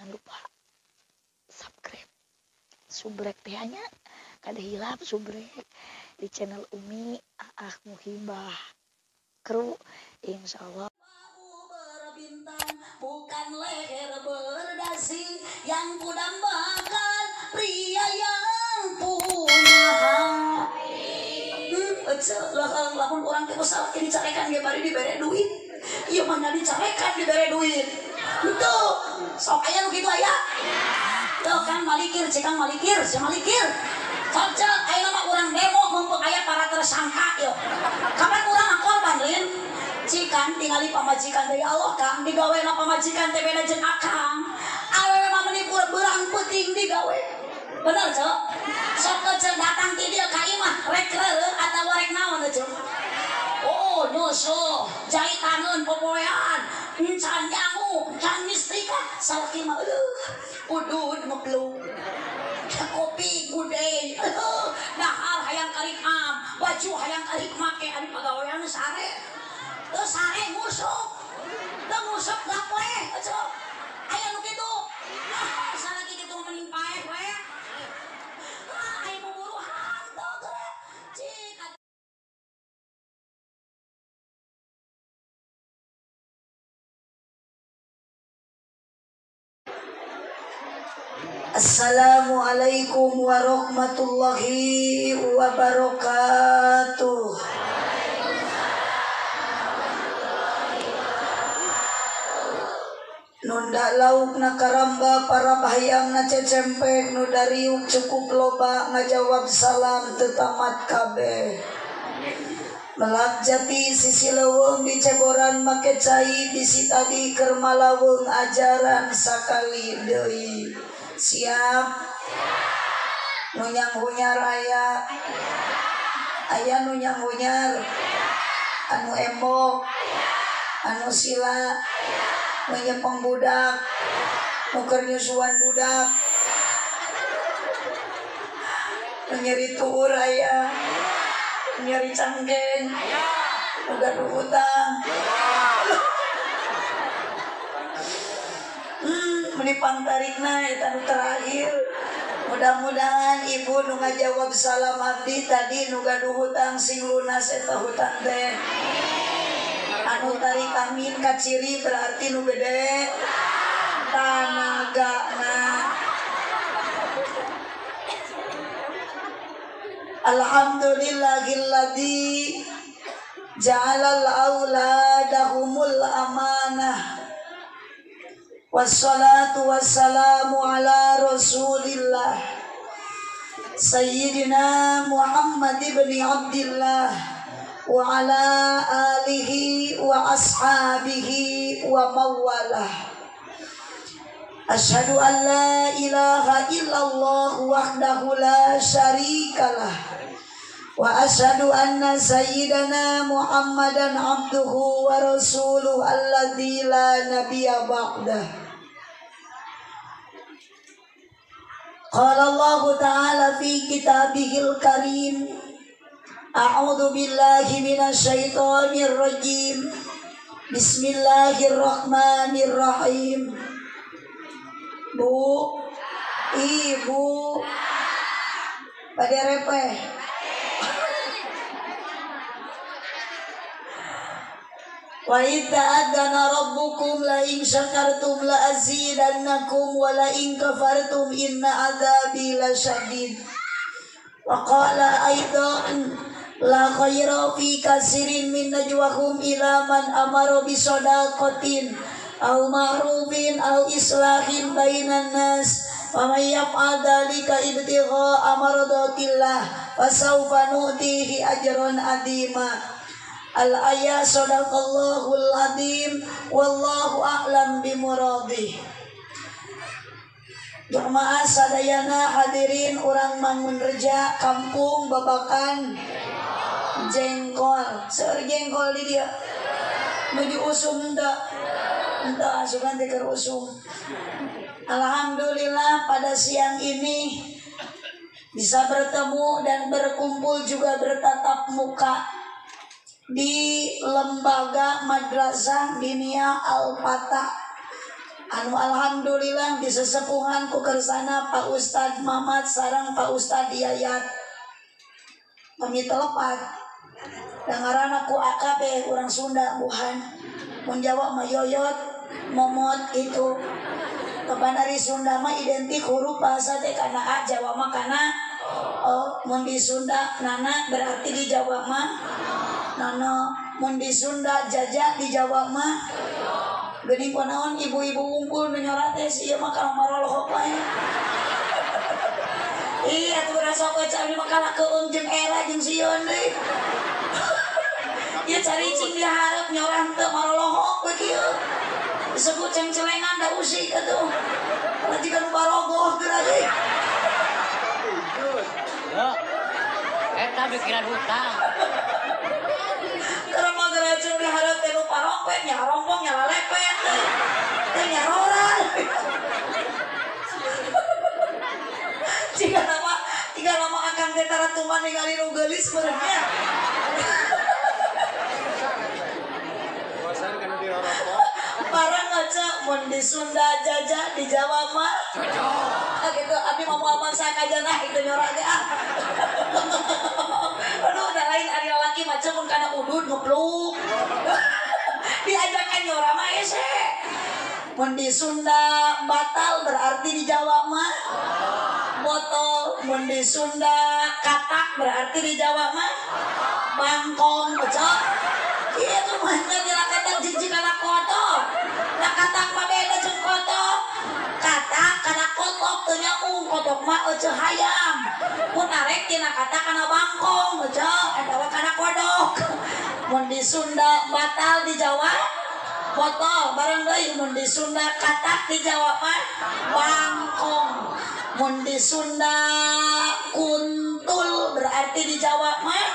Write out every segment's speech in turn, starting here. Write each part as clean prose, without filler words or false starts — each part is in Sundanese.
Jangan lupa subscribe, subrek teh nya, kada hilap subrek di channel Umi Aah Muhibah Kru, insyaallah. Berbintang bukan leher berdasi, yang kudambakan pria yang punya hati. Lamun urang teh salah dicarekan ge bari dibere duit. Ieu mah dicarekan dibere duit. Henteu, sok aya nu kitu aya. Tuh Kang malikir, cik Kang malikir, si malikir. Cocok ayeuna mah urang demo mumpung aya para tersangka ieu. Kapan urang korban lin? Cikan tingali pamajikan dari Allah Kang, digawena pamajikan teh beda jeung akang. Awewe mah meni beurang peuting digawe. Bener cok? Sok cek datang ti dieu ka imah rek reureuh atawa rek naon cek? Oh, nyusuh, jaitaneun popoean, encan jamu, encan listrika, salaki mah eueuh, udud mepluk. Kopi gudeg, dahar hayang kalik am, baju hayang kalik make, ari pagawean sare. Teu sare ngusuk. Teu ngusuk gaple, cok. Aya nu kitu. Nah, salaki kitu mending paeh we. Ah, aya buburuhan teu geura. Cik. Assalamualaikum warahmatullahi wabarakatuh. Nunda lauk na karamba para bahayang na cecempek nu dariuk cukup loba ngajawab salam tetamat kabeh. Melak jati sisi leuweung di ceboran make cai bisi tadi keur malaweng ajaran sakali deui. Siap? Nu nyang hunyar aya. Aya nu nyang hunyar. Anu embok. Anu sila. Nu nyepeng budak. Nu keur nyusuan budak. Nu nyeri tuur aya. Nu nyeri cangkeng. Nu gaduh hutang. Menipang tarikna eta nu terakhir. Mudah-mudahan ibu nu ngajawab salam abdi tadi nu gaduh hutang sing lunas eta hutang teh. Anu tarik amin kaciri berarti nu gede tanagana. Alhamdulillahilladzi ja'alal auladahumul amanah. Wassalatu wassalamu ala rasulillah Sayyidina Muhammad ibn Abdillah wa ala alihi wa ashabihi wa mawalah. Asyhadu an la ilaha illallah wahdahu la syarikalah wa asyhadu anna sayyidana Muhammadan abduhu wa rasuluhu alladzi la nabiyya ba'dah. Qala Allah Ta'ala fi kitabihil karim, a'udzu billahi minasyaitonir rajim. Bismillahirrahmanirrahim. Bu, ibu, pada repeh. Wa idza ta'adzana rabbukum la in syakartum la azidannakum wa la in kafartum inna adzabi lasyadid. Wa qala aidan la khaira fi katsirin min najwahum ila man amara bi shadaqatin aw ma'rufin aw islahin bainan nas wa may yaf'al dzalika ibtigha'a mardatillah fasawfa nu'tihi ajran 'azima. Al-ayah sadaqallahul azim wallahu a'lam bimuradih. Jamaah sadayana hadirin urang Mangunreja kampung Babakan Jengkol. Seueur jengkol di dieu. Nuju usum teu? Henteu asupan teh keur usum. Alhamdulillah pada siang ini bisa bertemu dan berkumpul juga bertatap muka di lembaga Madrasah Diniyah Al-Fatah Anu alhamdulillah disesepuhan ku kersana Pak Ustad Mamat sareng Pak Ustad Yayat. Pami telepat. Da ngaranna ku AKB urang Sunda buhan. Mun Jawa mah yoyot, momot itu. Kapan ari Sunda mah identik huruf bahasa teh kana A, Jawa mah kana O. Mun di Sunda nana berarti di Jawa mah nono. Mun di Sunda jaja di Jawa mah geuning kunaon ibu-ibu wungkul nu nyorat teh si ieu mah kana marolohok wae. Ih atuh urang sok we abdi mah kalah keung jeung era jeung sieun deui. Ieu caricing di hareup nyorah teu marolohok we kieu. Disebut cengcelengan da usik atuh. Jika nu barogoh geura ge. Ya. Eta pikiran hutang. Karena mah geura jeung di hareup teh nu parompet nya rompong nya lalepet teh. Teh nyaroran. Jika nama akang teh tara tuman ningali nu geulis meureun nya. Barang aja mun di Sunda jaja di Jawa mah cocok. Gitu abdi mah moal maksa kajanah itu nyorak ge ah. Aduh da lain ari lalaki mah mun kana udud ngepluk. Diajakan nyorak mah hese. Mun di Sunda batal berarti di Jawa mah botol. Mun di Sunda katak berarti di Jawa mah bangkong cocok. Itu mah nya katak jijik kana kotok. Nah katak mah beda jeung kotok. Katak kana kotok teu nyaung, kotok mah euceuh hayam. Mun arek tina katak kana bangkong euceuh, eta mah kana kodok. Mun di Sunda batal di Jawa botol, bareng deui mun di Sunda katak di Jawa mah bangkong. Mun di Sunda kuntul berarti di Jawa mah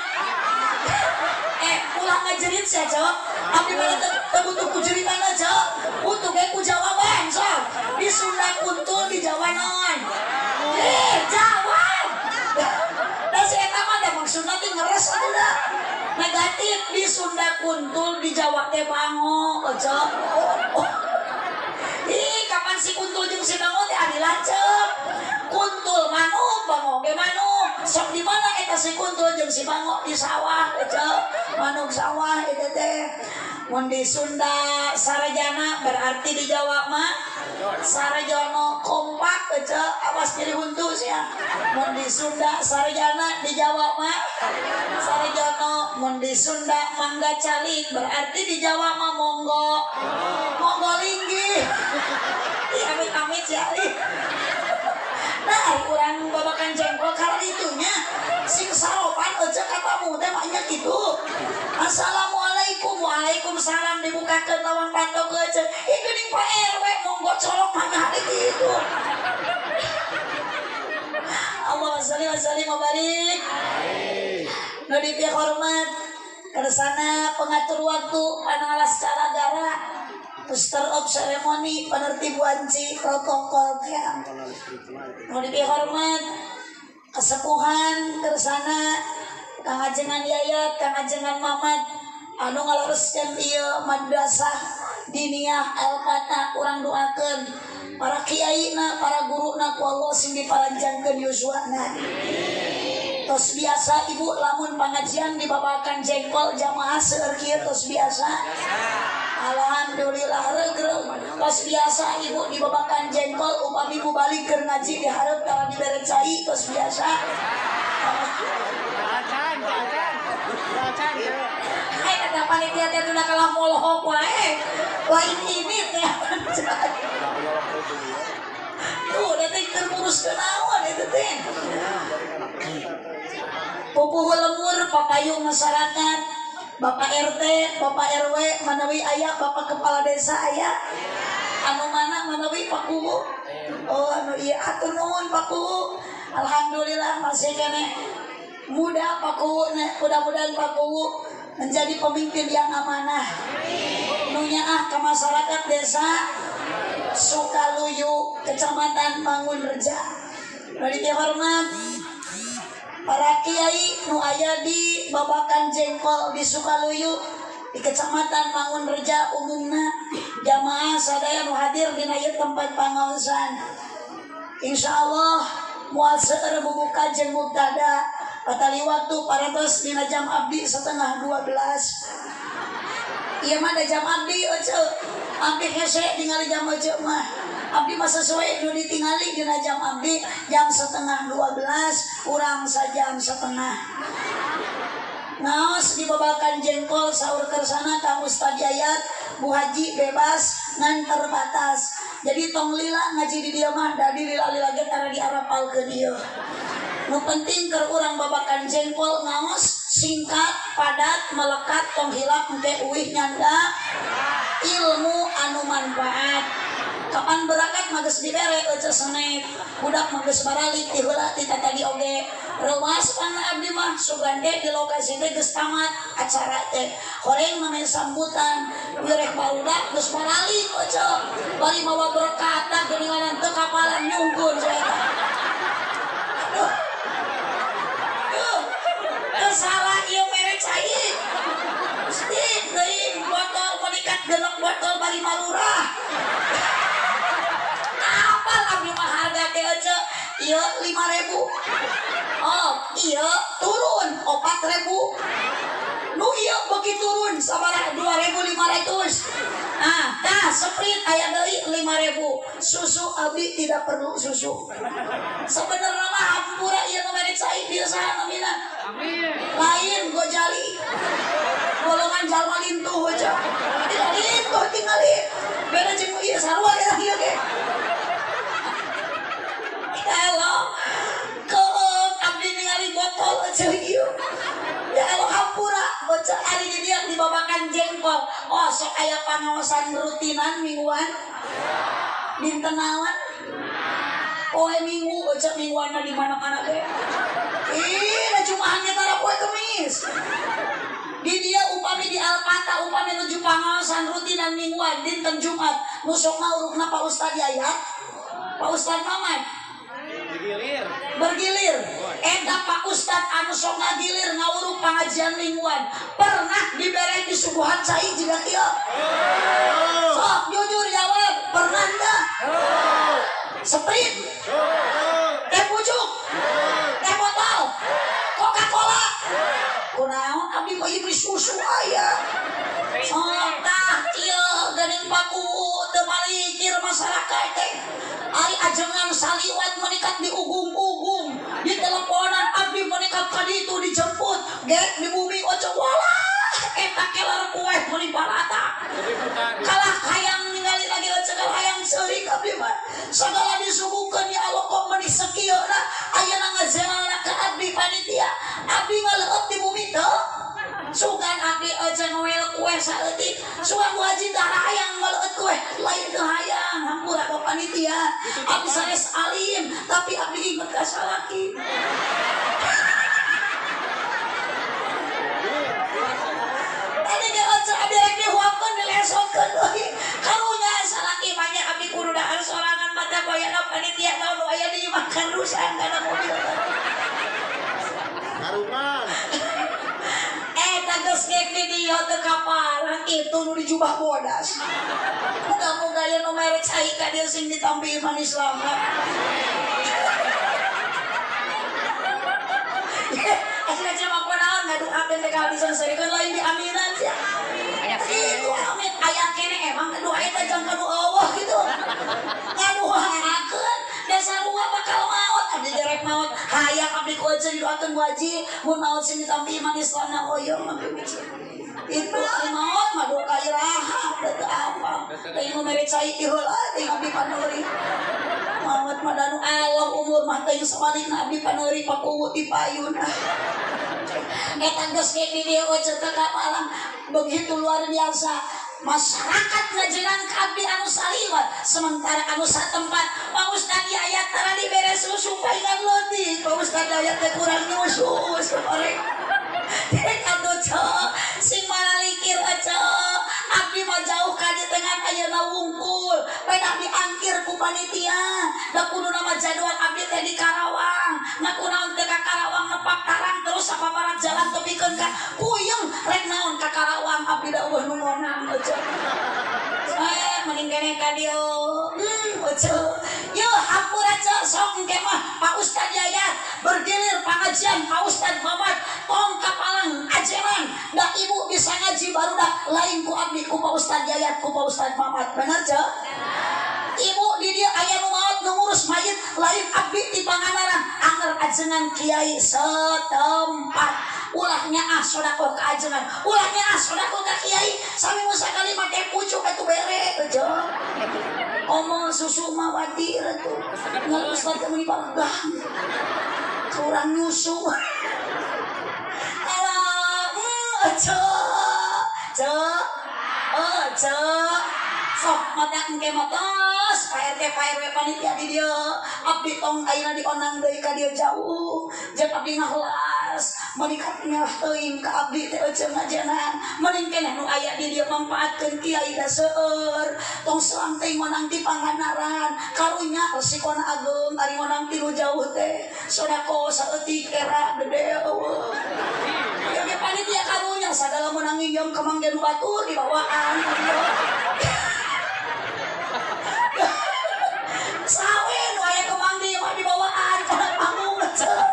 ulah ngajerit sia cok. Abdi mah teu butuh ku jeritana cok. Butuh ge ku jawaban sok. Di Sunda kuntul di Jawa naon? Jawab. Da si eta mah da maksudna teh ngeres atuh da. Negatif di Sunda kuntul di Jawa teh bango cok. Ih kapan si kuntul jeung si bango teh adi lanceuk. Kuntul manuk bango ge manuk. Sok di mana eta si kuntul jeung si bango di sawah cok. Manuk sawah eta teh. Mun di Sunda sarjana berarti di Jawa mah sarjono kompak cok. Awas nyeri huntu sia. Mun di Sunda sarjana di Jawa mah sarjono. Mun di Sunda mangga calik berarti di Jawa mah monggo. Monggo linggih. Ih amit-amit sia. Nah, urang babakan jengkol karena itunya sing saropan aja katamu teh maknya gitu. Assalamualaikum, waalaikumsalam dibukakeun lawang panto aja. Ih geuning Pak RW monggo colok mangga hari gitu. Allahumma sholli wa sallim wa barik. Nu dipihormat kersana pengatur waktu panalas calagara Master of ceremony penertib wanci protokol ya. Mau dihormat kesepuhan kersana Kang Ajengan Yayat, Kang Ajengan Mamat anu ngalereskeun ieu madrasah diniyah Al-Fatah urang doakeun para kiaina, para guruna ku Allah sing diparanjangkeun yuswana. Tos biasa ibu lamun pangajian dibabakan jengkol jamaah seueur kieu tos biasa. Alhamdulillah regreg. Tos biasa ibu dibabakan jengkol upami balik keur ngaji dihareup tara dibere cai tos biasa. Hai kata panitia teh tuna kalah molohok wae. Lain ini teh. Tuh da teh keur nguruskeun naon eta teh. Pupuhu lemur papayung masyarakat, Bapak RT, Bapak RW, manawi aya, Bapak Kepala Desa aya. Anu mana manawi Pak Kuwu? Oh anu ieu atur nuhun Pak Kuwu. Alhamdulillah masih keneh muda Pak Kuwu, mudah-mudahan Pak Kuwu menjadi pemimpin yang amanah. Nu nyaah ka masyarakat desa Sukaluyu, Kecamatan Mangunreja. Bari dihormat para kiai nu aya di babakan jengkol di Sukaluyu di Kecamatan Mangunreja umumna. Jamaah sadaya nu hadir dina ieu tempat pangaosan. Insyaallah moal seueur bubuka jeung mubtada. Patali waktu parantos dina jam abdi 11:30. Ieu mah da jam abdi euceu. Abdi hese ningali jam euceu mah. Abdi mah sesuai nu ditingali dina jam abdi jam 11:30 urang sajam setengah. Ngaos dibabakan jengkol sahur kersana ka Ustad Yayat Bu Haji bebas ngan terbatas. Jadi tong lila ngaji di dieu mah da di lila-lila ge tara diarapalkeun ieu. Nu penting keur urang babakan jengkol ngaos singkat, padat, melekat, tong hilap engke uih nyanda ilmu anu manfaat. Kapan berangkat mah geus dibere euceu senek, budak mah geus baralik ti heula ti tatadi oge. Reuwas kana abdi mah sugan ge di lokasi teh geus tamat acara teh. Horeng mah sambutan, wireh barudak geus baralik euceu. Bari mawa berkat tah geuningan teu kapalan nyungkeun saeta. Aduh. Duh. Teu salah ieu mere cai. Gusti deui botol menikat genep botol bari marurah. Apal abdi mah harga teh euceu ieu 5.000. Oh, ieu turun 4.000. Nu ieu beuki turun sabaraha 2.500. Nah, tah Sprite aya deui 5.000. Susu abdi tidak perlu susu. Sebenarnya mah hampura ieu nu mere cai biasa namina. Amin. Lain gojali. Golongan jalma lintuh aja. Lintuh tingali. Beda jeung ieu sarua eta ieu ge. Kalau keung abdi ningali botol euceu ieu. Ya Allah hampura bocah ari di dieu dibabakan jengkol. Oh sok aya pangaosan rutinan mingguan. Dinten naon? Poe minggu euceu mingguan mah di mana-mana ge. Ih, da jumahan ge tara poe Kemis. Di dia upami di Alpata upami nuju pangaosan rutinan mingguan dinten Jumat. Nu sok ngaurukna Pak Ustad Yayat, Pak Ustad Mamat. Bergilir. Bergilir. Eta Pak Ustad anu sok ngagilir ngawuruk pengajian mingguan. Pernah dibere disuguhan cai jiga kieu? Sok jujur jawab, pernah enggak? Sprite. Teh pucuk. Teh botol. Coca-Cola. Kunaon abdi mah ieu susu aya. Sok tah kieu geuning paku teu malikir masyarakat teh. Ari ajengan saliwat menikat di ugung-ugung, di teleponan abdi menikat ka ditu dijemput, gek di bumi oce walah eta kelar kue meuni barata. Kalah hayang ningali lagi oce kalah hayang seurik abdi mah. Sagala disuguhkeun ya Allah kok meuni sakieuna ayeuna ngajenganna ka abdi panitia. Abdi ngaleueut di bumi teu. Sugan abdi aja ngewel kue saeutik, sugan Bu Haji tah hayang ngaleueut kue, lain teu hayang hampura ka panitia. Abdi sanes alim, tapi abdi inget ka salaki. Tadi ge aja abdi rek dihuapkeun dilesotkeun deui. Karunya salaki mah nya abdi kudu dahar sorangan mata bayana panitia naon nu aya di imah karusan kana mobil. Karuman. Geus gek di dieu teu kapalan itu nu dijubah bodas. Muga-muga ieu nu mere cai ka dieu sing ditampi iman Islam. Asli aja mah kunaon ngaduakeun teh kahabisan sarikeun lain diaminan sia. Itu amin aya kene emang doa eta jang ka nu Allah gitu. Ngaduakeun dasar sarua bakal maot abdi derek maot hayang abdi ku aja didoakeun Bu Haji mun maot sing ditampi iman Islam na hoyong abdi itu ari maot mah doa iraha teu apa teh nu mere cai ti heula teh abdi paneuri maot mah danu Allah umur mah teh sabalikna abdi paneuri pakuwu ti payun. Eta geus ge di dieu teu kapalang begitu luar biasa. Masyarakat ngajenang ka abdi anu saliwat sementara anu satempat Pak Ustad Yayat tara dibere susu paingan leutik Pak Ustad Yayat teh kurang nyusu orek atuh ceu sing malalikir ceu abdi mah jauh ka di tengah ayeuna wungkul pedah diangkir ku panitia da kuduna mah jadwal abdi teh di Karawang na kunaon teh ka Karawang nepak tarang terus sapaparat jalan tepikeun ka puyeng rek naon ka Karawang abdi da eueuh nu monang. Yeuh hampura ceu sok engke mah Pak Ustad Yayat bergilir pengajian Pak Ustad Mamat tong kapalang ajengan da ibu bisa ngaji barudak lain ku abdi ku Pak Ustad Yayat ku Pak Ustad Mamat bener ceu? Ibu di dia aya nu maot nu ngurus mayit lain abdi di Pangandaran anger ajengan kiai setempat ulah nyaah sodakoh ka ajengan ulah nyaah sodakoh ka kiai sami musakali make pucuk atuh bere eueuh omong susu mah wadir atuh ngan ustad teh meuni bagang kurang nyusu alah ceu ceu ceu sok mata engke mah tos Pak RT Pak RW panitia di dieu abdi tong ayeuna dionang deui ka dieu jauh jeung abdi ngahelas menikat merah teuing ka abdi teh euceun ngajenan mending keneh nu aya di dieu mangpaatkeun kiai da seueur tong selang teuing ngonang ti Pangandaran karunya resikona ageung ari ngonang ti nu jauh teh sodako saeutik era gede eueuh ieu ge panitia karunya sagala meunang nginjem ka manggen batur dibawaan ka dieu. Sawe nu aya kemang di mah dibawaan kana panggung teh.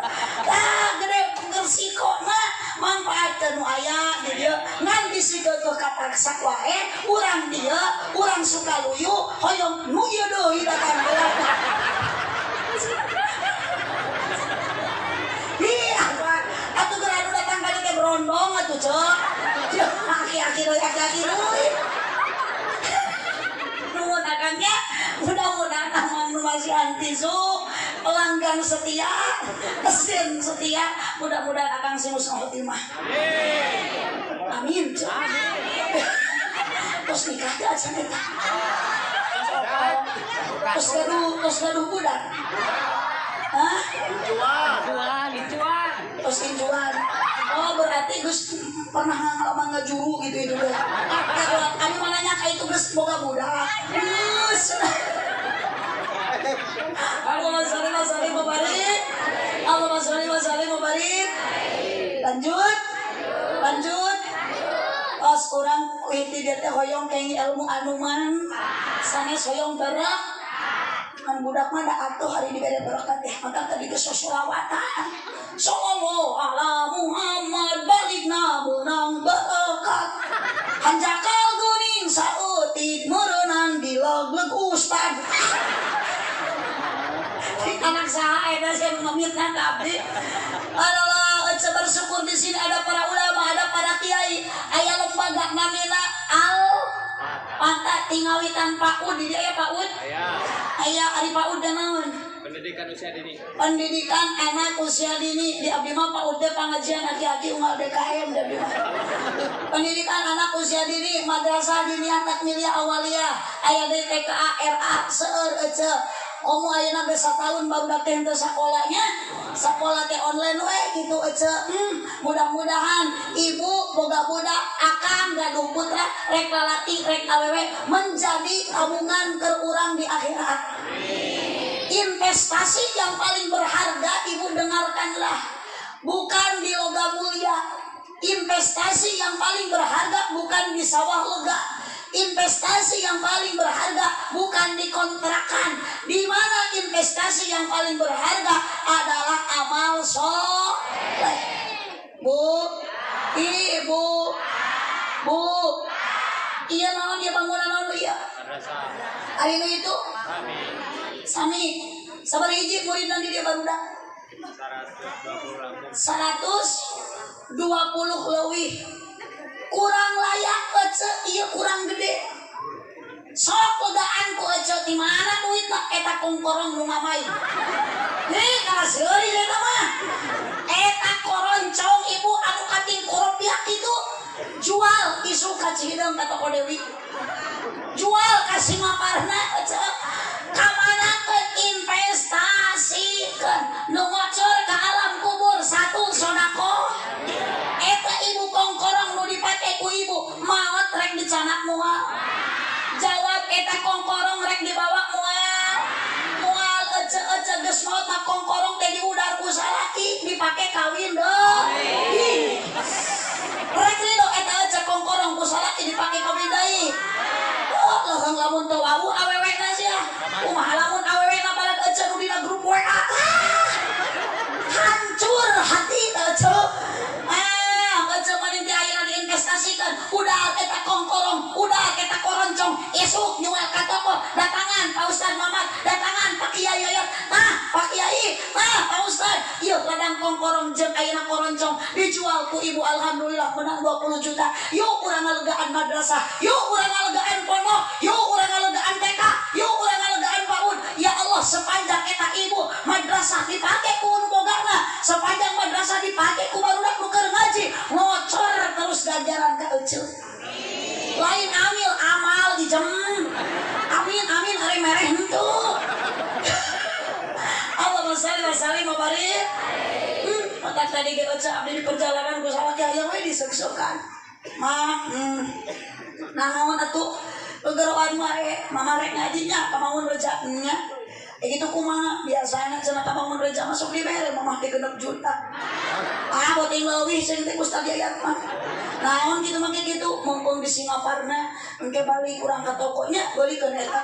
Tah gede ngersikona manfaatkeun nu aya di dieu ngan disikeukeuh kapaksa wae urang dieu urang Sukaluyu hoyong nu ieu deui datang heula. Hi atuh geura anu datang ka dieu teh berondong atuh ceu. Aki-aki deui aki-aki deui. Nuhun akangnya mudah-mudahan amang nu masih antizu pelanggan setia mesin setia mudah-mudahan akang sing husnul khotimah. Amin. Amin. Terus nikah teh acan eta. Terus gaduh budak. Hah? Injuan, injuan. Terus injuan. Oh berarti geus pernah ngalaman ngajuru gitu itu deh. Kami mau nanya ka itu geus boga budak. Geus. Allahumma sholli wa sallim wa barik. Allahumma sholli wa sallim wa barik. Lanjut. Lanjut. Tos urang hiti dieu teh hoyong kenging ilmu anuman sanes hoyong berak. Kan budak mah da atuh hari dibere berkat teh maka tadi geus sosolawatan. Sallallahu ala Muhammad balikna meunang berkat. Hanjakal geuning saeutik meureunang dilegleg ustad. Anak saha eta sih ngemitna ka abdi. Alah ece bersyukur di sini ada para ulama, ada para kiai, aya lembaga namina Al Pantat tingawitan PAUD di dieu aya PAUD. Aya. Aya ari PAUD da naon? Pendidikan usia dini. Pendidikan anak usia dini di abdi mah PAUD teh pangajian aki-aki unggal DKM di abdi mah. Pendidikan anak usia dini, madrasah diniyah takmiliyah awaliyah, aya deui TKA RA seueur ece. Komo ayeuna geus satahun barudak teh henteu sakolanya, sakola teh online we kitu ece. Mudah-mudahan ibu boga budak akang gaduh putra rek lalaki rek awewe menjadi tabungan keur urang di akhirat. Investasi yang paling berharga ibu dengarkanlah, bukan di logam mulia. Investasi yang paling berharga bukan di sawah lega. Investasi yang paling berharga bukan di kontrakan. Di mana investasi yang paling berharga adalah amal soleh. Bu, ibu, bu, iya naon dia bangunan naon iya. Ari nu itu sami sabar hiji murid di dia barudak 120 leuwih. Kurang layak ece ieu kurang gede. Sok legaan ku ece di mana duitna eta kongkorong nu ngamai. Heh kana seuri eta mah. Eta koroncong ibu anu kating koropiak itu jual isu ka Cihideung ka toko Dewi. Jual ka Singaparna ece. Ka manakeun investasikeun nu ngocor ka alam kubur satu sodako. Eta ibu kongkorong nu dipake ku ibu maot rek dicanak moal. Jawab eta kongkorong rek dibawa moal. Moal ece-ece geus maot mah kongkorong teh diudar ku salaki dipake kawin deui. Rek rido eta ece kongkorong ku salaki dipake kawin deui. Oh leuheung lamun teu wawuh awewena sia. Kumaha lamun ladang kongkorong jeung ayeuna koroncong dijual ku ibu alhamdulillah menang 20 juta. Yuk urang ngalegaan madrasah, yuk urang ngalegaan pondok, yuk urang ngalegaan TK, yuk urang ngalegaan PAUD. Ya Allah, sepanjang eta ibu madrasah dipake ku nu bogana, sepanjang madrasah dipake ku barudak nu keur ngaji, ngocor terus ganjaran ka eceu. Lain amil amal dijem. Amin amin ari mereh henteu. Allahumma shalli wa sallim wa barik. Otak tadi ge eceu abdi di perjalanan ku salaki hayang we diseuk-seukan. Ma, naon atuh gegeroan wae, mama rek ngajinya ka Mangun Reja nya. Gitu kumaha biasana cenah ka Mangun Reja masuk dibere mamah teh 6 juta. Ah boting leuwih ceung teh Ustaz Yayat mah. Naon kitu mah kitu mumpung di Singaparna engke balik urang ka tokonya beulikeun eta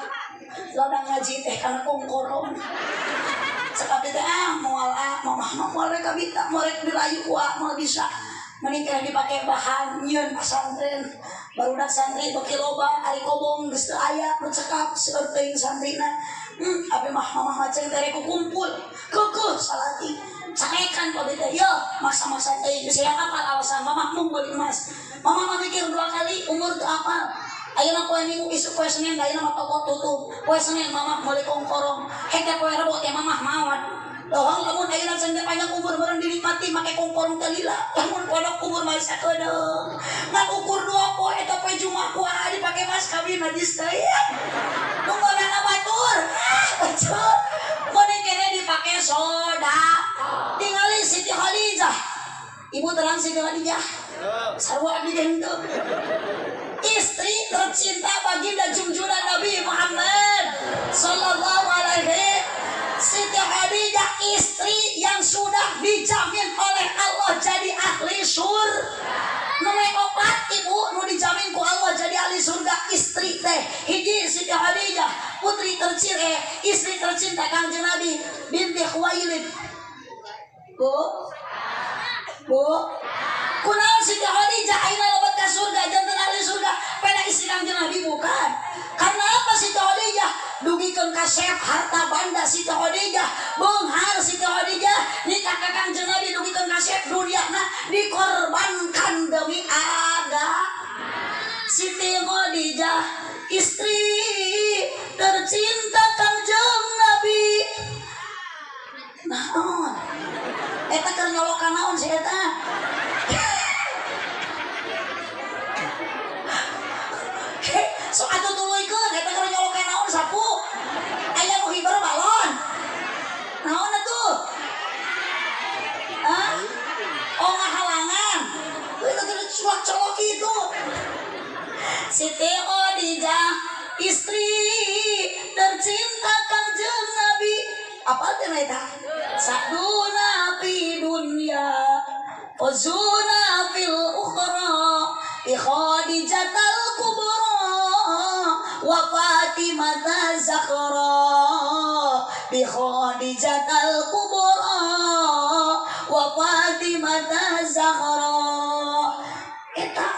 ladang ngaji teh kana kongkorong. Cek abdi teh ah moal ah mamah mah moal rek kabita moal rek dirayu ku ah moal bisa. Mending kena dipake bahan nyieun pasantren. Barudak santri beuki loba ari kobong geus teu aya nu cekap seueur teuing santrina. Abi mah mamah maceng teh rek kumpul keukeuh salati carekan ku abdi teh yeuh maksa-maksa teuing geus aya apal alasan mamah mung beuli emas. Mamah mah mikir 2 kali umur teu apal. Ayeuna poe Minggu isuk poe Senin ayeuna mah toko tutup. Poe Senin mamah meuli kongkorong. Hek teh poe Rebo teh mamah maot. Dohong lamun ayeuna cenah panjang umur meureun dinikmati make kongkorong teh lila. Lamun pondok umur mah sakedeung. Ngan ukur 2 poe eta poe Jumat ku dipake mas kawin najis teh. Nu meunang batur. Ah, eceu. Mun kene dipake soda. Tingali Siti Khadijah. Ibu terang Siti Khadijah. Sarua abdi ge henteu. Istri tercinta baginda junjungan Nabi Muhammad sallallahu alaihi. Siti Khadijah istri yang sudah dijamin oleh Allah jadi ahli surga. Nomor 4 ibu nu dijamin ku Allah jadi ahli surga istri teh hiji Siti Khadijah putri tercinta istri tercinta Kangjeng Nabi binti Khuwailid. Bu Bu kunaon Siti Khadijah ayeuna lebet ka surga janten ahli surga peda istri Kangjeng Nabi bukan. Karena apa Siti Khadijah dugikeun kasep harta banda Siti Khadijah beunghar Siti Khadijah nikah ka Kangjeng Nabi dugikeun kasep duniana dikorbankan demi agama. Siti Khadijah istri tercinta Kangjeng Nabi. Naon eta keur nyolokan naon si eta? So atuh tuluykeun eta keur nyolokan naon sapu? Aya nu hiber balon. Naon atuh? Hah? Oh ngahalangan. Itu teh colok-colok kitu. Siti Khadijah istri tercinta Kangjeng Nabi. Apa teh eta? Saduna fi dunya fazuna fil ukhra bi Khadijatal kubra wa Fatimata Zahra bi Khadijatal kubra wa Fatimata Zahra. Eta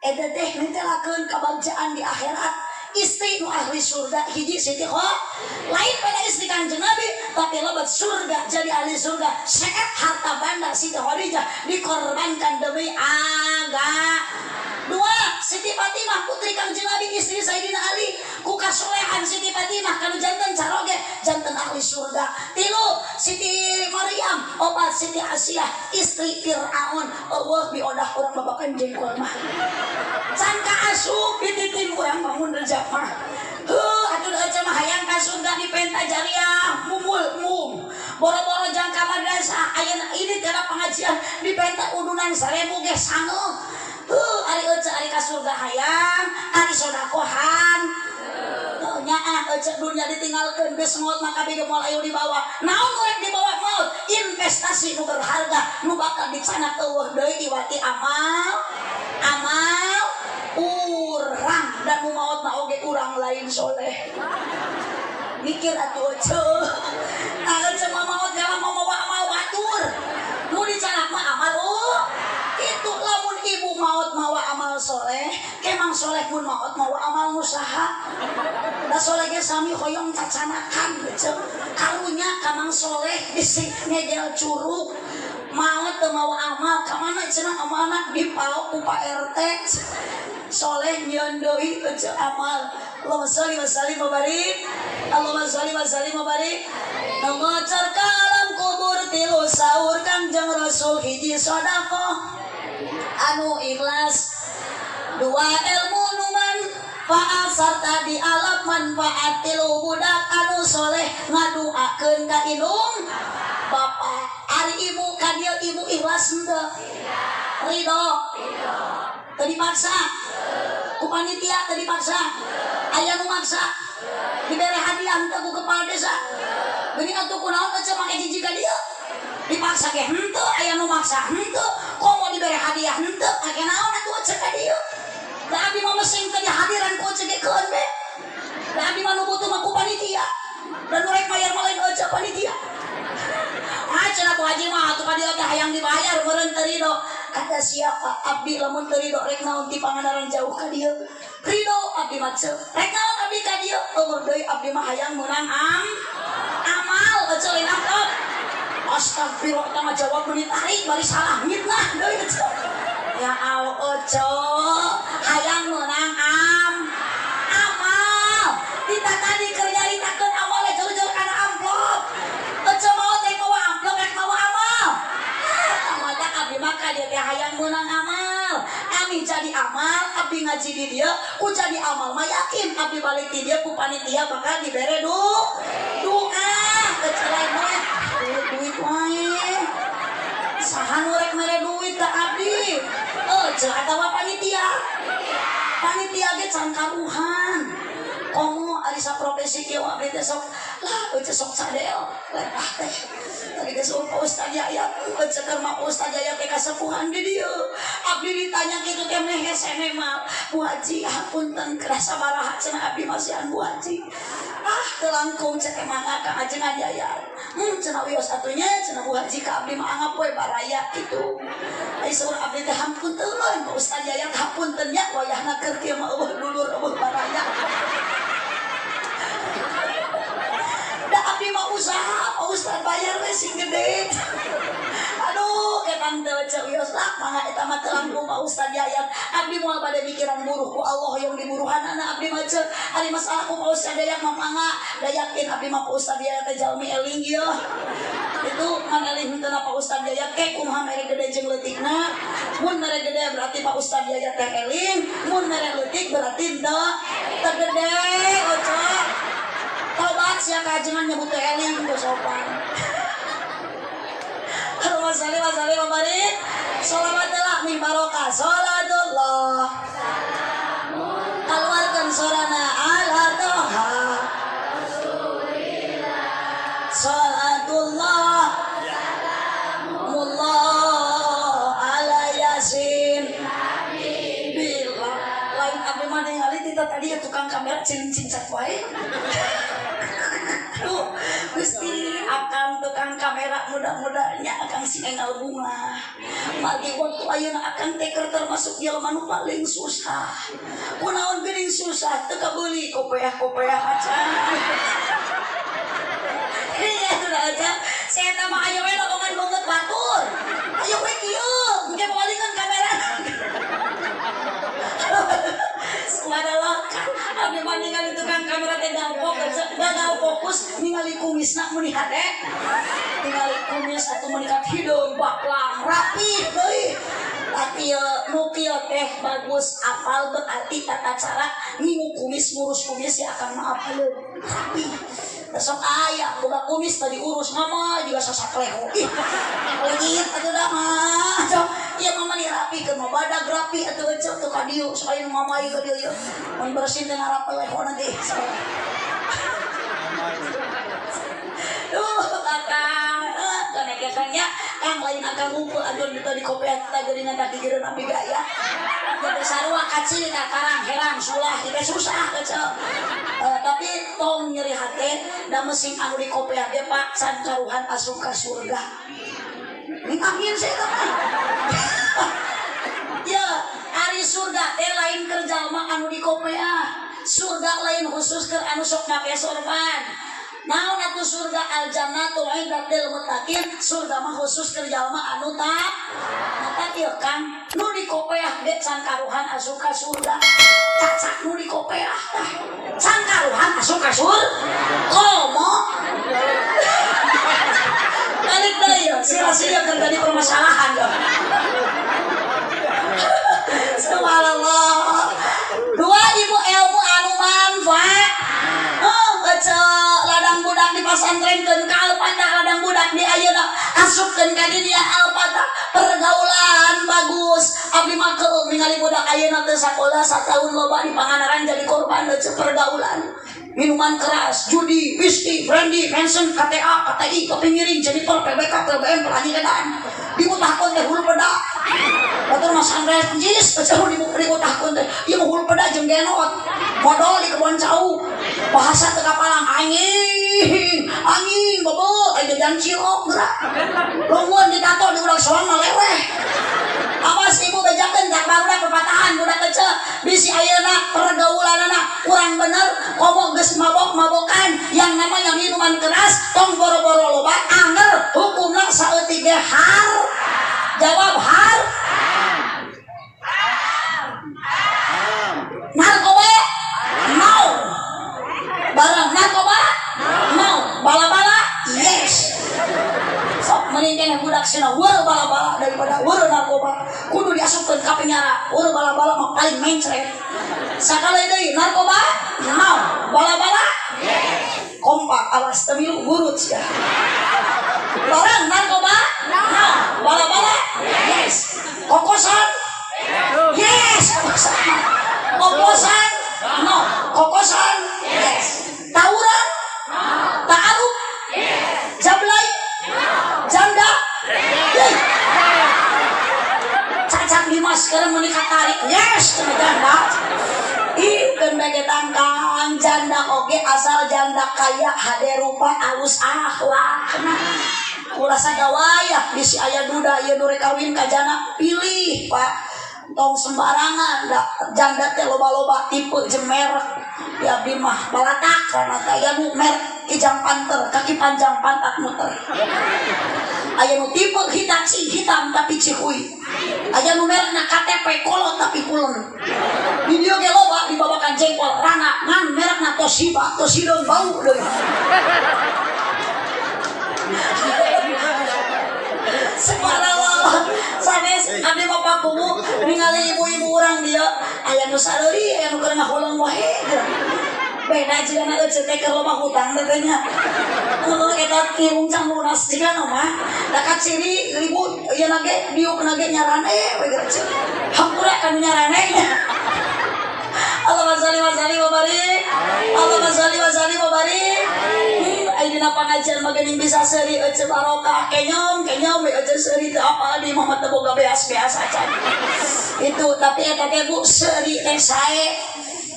eta teh nitelakeun kabagjaan di akhirat. Istri nu ahli surga hiji Siti Khadijah lain pada istri Kangjeng Nabi tapi lebat surga jadi ahli surga. Seet harta banda Siti Khadijah dikorbankan demi agama. 2 Siti Fatimah putri Kangjeng Nabi istri Sayyidina Ali ku kasolehan Siti Fatimah kanu janten caroge janten ahli surga. 3 Siti Maryam. 4 Siti Asiyah istri Fir'aun. Allah biodah urang babakan jengkol mah can kaasup dititin urang Bangun Reja mah. Heuh atuh aja mah hayang ka surga dipenta jariah mumul mum boro-boro jangka madrasah ayeuna ini kana pengajian dipenta udunan 1000 ge sangeung. Heuh ari ece ari ka surga hayang ari sodakohan. Nya ah ece dunya ditinggalkeun geus maot maka kabeh moal ayo dibawa. Naon nu rek dibawa maot? Investasi nu berharga nu bakal dicanak eueuh deui iwati amal amal urang dan nu maot mah oge urang lain soleh. Mikir atuh ece. Ah ece mah maot galah mau mawa amal batur. Nu dicanak mah amal itu lamun ibu maot mawa amal soleh, kemang soleh soleh mun maot mawa amal nu saha. Da soleh ge sami hoyong cacanakan ece. Karunya ka Mang Soleh bisi ngegel curug. Maot teu mawa amal ka mana cenah amalna dipaok ku Pak RT. Soleh nyieun deui ece amal. Allahumma sholli wa sallim wa barik. Allahumma sholli wa sallim wa barik. Nu ngocer ka alam kubur tilu sahur Kangjeng Rasul hiji sedekah anu ikhlas, dua ilmu nu manfaat sarta dialap manfaat, tilu budak anu soleh ngaduakeun ka indung bapa. Ari ibu ka dieu ibu ikhlas henteu? Ridho. Teu dipaksa ku panitia, teu dipaksa. Aya nu maksa dibere hadiah henteu ku kepala desa. Geuning atuh kunaon ece make jiji ka dieu? Dipaksa ge henteu, aya nu maksa henteu, komo dibere hadiah henteu, make naon atuh ece ka dieu? Da abdi mah mesing teh dihadiran ku ece ge keun be. Da abdi mah nu butuh mah ku panitia. Dan nu rek mayar mah lain ece panitia. Ah cenah Bu Haji mah atuh ka dieu teh hayang dibayar meureun teu ridho. Kata siapa abdi lamun teu ridho rek naon ti Pangandaran jauh ka dieu? Ridho abdi mah ceu. Rek naon abdi ka dieu? Eueuh deui abdi mah hayang meunang amal ece lain amplop. Astagfirullah eta mah jawab nu ditarik bari salah mitnah deui ece. Ya Allah ece hayang meunang amal. Kita tadi keur nyaritakeun awalnya jauh-jauh kana amplop. Ece maot rek mawa amplop rek mawa amal. Ah mata abdi mah ka dieu teh hayang meunang amal. Ami jadi amal, abdi ngaji di dieu, ku jadi amal mah yakin abdi balik di dieu ku panitia bakal dibere doa. Ece lain mah duit wae. Saha nu rek mere duit ka abdi? Ece atawa panitia? Panitia ge can karuhan. Komo ari saprofesi kieu abdi teh sok lah ece sok sadel lepah teh. Tadi geus Pak Ustaz Yayat, ece keur mah Ustaz Yayat teh kasepuhan di dieu. Abdi ditanya kitu teh meh hese mah. Bu Haji hapunten kerasa sabaraha cenah abdi masihan Bu Haji. Ah teu langkung cek teh mangga ka ajengan Yayat. Cenah wios atunya cenah Bu Haji ka abdi mah anggap we baraya kitu. Ai saur abdi teh hapunten Pak Ustaz Yayat hapunten nya wayahna keur kieu mah eueuh dulur eueuh baraya. Da abdi mah usaha, Pak Ustaz bayar we sing gede. Aduh, ketang teu ceu wios lah mangga eta mah teu langkung Pak Ustaz Yayat. Abdi moal bade mikiran buruh ku Allah yang diburuhanana abdi mah ceu. Ari masalah ku Pak Ustaz Yayat mah mangga, da yakin abdi mah Pak Ustaz Yayat teh jalmi eling ieu. Itu man eling henteu Pak Ustaz Yayat ke kumaha mere gede jeung leutikna. Mun mere gede berarti Pak Ustaz Yayat teh eling, mun mere leutik berarti henteu teu gede ocok. Tobat sia kajengan nyebut teh eling teu sopan. Allahumma sholli wa sallim wa barik. Sholawat lah min barokah sholatullah. Keluarkan sorana ala toha Rasulillah. Sholatullah salamullah ala yasin habibillah. Lain abdi mah ningali tita tadi ya tukang kamera cincin-cincin wae. Aduh, Gusti akang tukang kamera mudah-mudahnya akang si engal bunga. Magi waktu ayeuna akang teh keur termasuk jelema nu paling susah. Kunaon geuning susah teu kabeuli kopeah-kopeah acan. Iya tuh aja. Saya mah ayo we lokongan banget batur. Ayo we kieu, engke balikan kamera. Subhanallah, abdi mah ningali tukang kamera teh gagal fokus ningali kumisna meuni hade. Ningali kumis atuh meuni kat hideung baklang rapi deui. Tapi nu kieu teh bagus apal berarti tata cara ngingu kumis ngurus kumis ya akan maaf apaleun rapi. Besok aya boga kumis tadi urus mama juga sasakleho. Ih, leungit atuh da mah. Sok ieu mah mani rapi keur mah badag rapi atuh ece teu ka dieu sok aya nu mamai ka dieu ieu. Mun bersin teh ngarapeleho nanti. Duh, akang, kanekekannya kang lain akang ngumpul aduh di kopean teh geuningan tah gigireun abdi gaya. Jadi sarua kacil ka karang herang sulah teh susah kecil. Tapi tong nyeri hate da mesin anu di kopean ge Pak can karuhan asup ka surga. Ning amin saya mah. Ya, Ari surga teh lain keur jalma anu dikopeah. Surga lain khusus keur anu sok make sorban. Naon atuh surga al jannatu uiddat lil muttaqin, surga mah khusus keur jalma anu tak. Mata ieu Kang, nu dikopeah ge can karuhan asup ka surga. Cacak nu dikopeah tah. Can karuhan asup ka surga. Komo. Balik deui sia-sia keur jadi permasalahan. Subhanallah. Dua ibu ilmu anu manfaat. Oh, ladang budak di pasantrenkeun ka Al-Fatah, ladang budak di ayeuna asupkeun ka dinya Al-Fatah, pergaulan bagus. Abdi mah keung ningali budak ayeuna teu sakola sataun loba di Pangandaran jadi korban leuceuk pergaulan. Minuman keras, judi, whisky, brandy, Manson, KTA, KTI, topi miring, Jennifer, PBK, PBM, pelangi edan. Dimutahkeun teh hulu peda. Batur Mas Andres jis, eueuh dimutahkeun teh. Ieu mah hulu peda jeung genot. Modol di kebon cau. Bahasa teu kapalang anjing, anjing bobo, aya jajan cilok geura. Lungguan ditato di ulang soang mah leweh. Awas ibu bejakeun tak barudak pepatahan budak kecil bisi ayeuna pergaulanana kurang bener komo geus mabok-mabokan yang namanya minuman keras tong boro-boro loba anger hukumna saeutik ge har jawab har narkoba no barang narkoba no bala-bala yes. Sok mending keneh budak sina weur bala-bala daripada weur narkoba. Kudu diasupkeun ka penjara. Weur bala-bala mah paling mencret. Sakali deui narkoba? No. Bala-bala? Yes. Kompak awas teu milu gurut sia. Barang narkoba? No. Bala-bala? Yes. Kokosan? Yes. Kokosan. Kokosan? No. Kokosan? Yes. Tawuran? No. Ta'aruf? Yes. Jablay? Janda? Yes. Cacak Dimas sekarang menikah tarik. Yes, cenah janda. Ih, keun begetan Kang janda oge asal janda kaya hade rupa alus akhlakna. Ulah sagawayah bisi aya duda ieu nu rek kawin ka jana pilih, Pak. Tong sembarangan da janda teh loba-loba tipe jeung merek. Di abdi mah balatak kana teh aya nu merek kijang panter, kaki panjang pantat muter. Aya nu tipe Hitachi hitam tapi cihuy. Aya nu merekna KTP kolot tapi pulen. Di dieu ge loba dibabakan jengkol rana ngan merekna Toshiba, Toshidon bau deui. Subhanallah. Sanes abdi mah pakumu ningali ibu-ibu urang dieu aya nu sareuri, aya nu keur ngahuleng wae. Beda jigana euceut teh keur loba hutang teh nya. Heueuh eta tirung can lunas jigana mah. Da kaciri ibu ieu na ge diukna ge nyarane we geura ceuk. Hampura ka nu nyarane nya. Allahumma shalli wa sallim wa barik. Allahumma shalli wa sallim wa barik. Ai dina pangajian mah geuning bisa seuri euceut barokah kenyom kenyom we euceut seuri teu apal di Muhammad teu boga beas-beas acan. Itu tapi eta teh Bu seuri teh sae.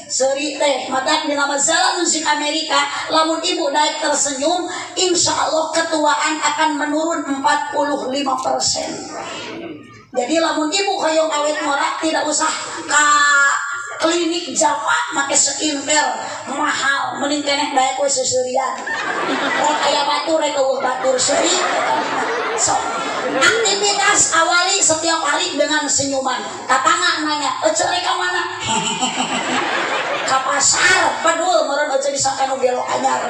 Seuri teh matak dina majalah musik Amerika lamun ibu daek tersenyum insya Allah ketuaan akan menurun 45%. Jadi lamun ibu hoyong awet ngora tidak usah ka klinik Jawa make skincare mahal mending keneh daek we seuseurian. Rek aya batur rek eueuh batur seuri. So, aktivitas awali setiap hari dengan senyuman. Tatangga nanya, "Ece rek ka mana?" Ka pasar, pedul meureun ece disangka nu gelo anyar.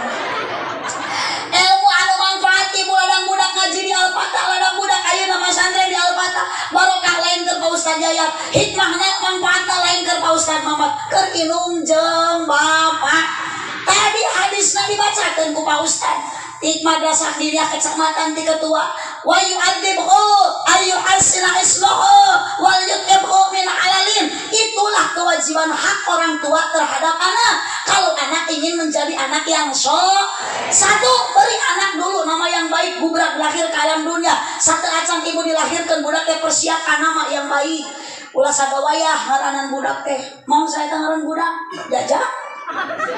Ilmu anu manfaat ibu ladang budak ngaji di Al-Fatah, ladang budak ayeuna masantren di Al-Fatah, barokah lain keur Pak Ustad Yayat, hikmahna manfaatna lain keur Pak Ustad Mamat, keur indung jeung bapak. Tadi hadisna dibacakeun ku Pak Ustad. Di madrasah diniyah kecamatan ti ketua wa yu'adzibhu ayu hasina ismuhu wal yutibhu min alalin. Itulah kewajiban hak orang tua terhadap anak. Kalau anak ingin menjadi anak yang satu, beri anak dulu nama yang baik. Gubrak lahir ke alam dunia, satu acan ibu dilahirkan budak teh persiapkan nama yang baik. Ulah sagawayah ngaranan budak teh. Mau saya ngaran budak jajak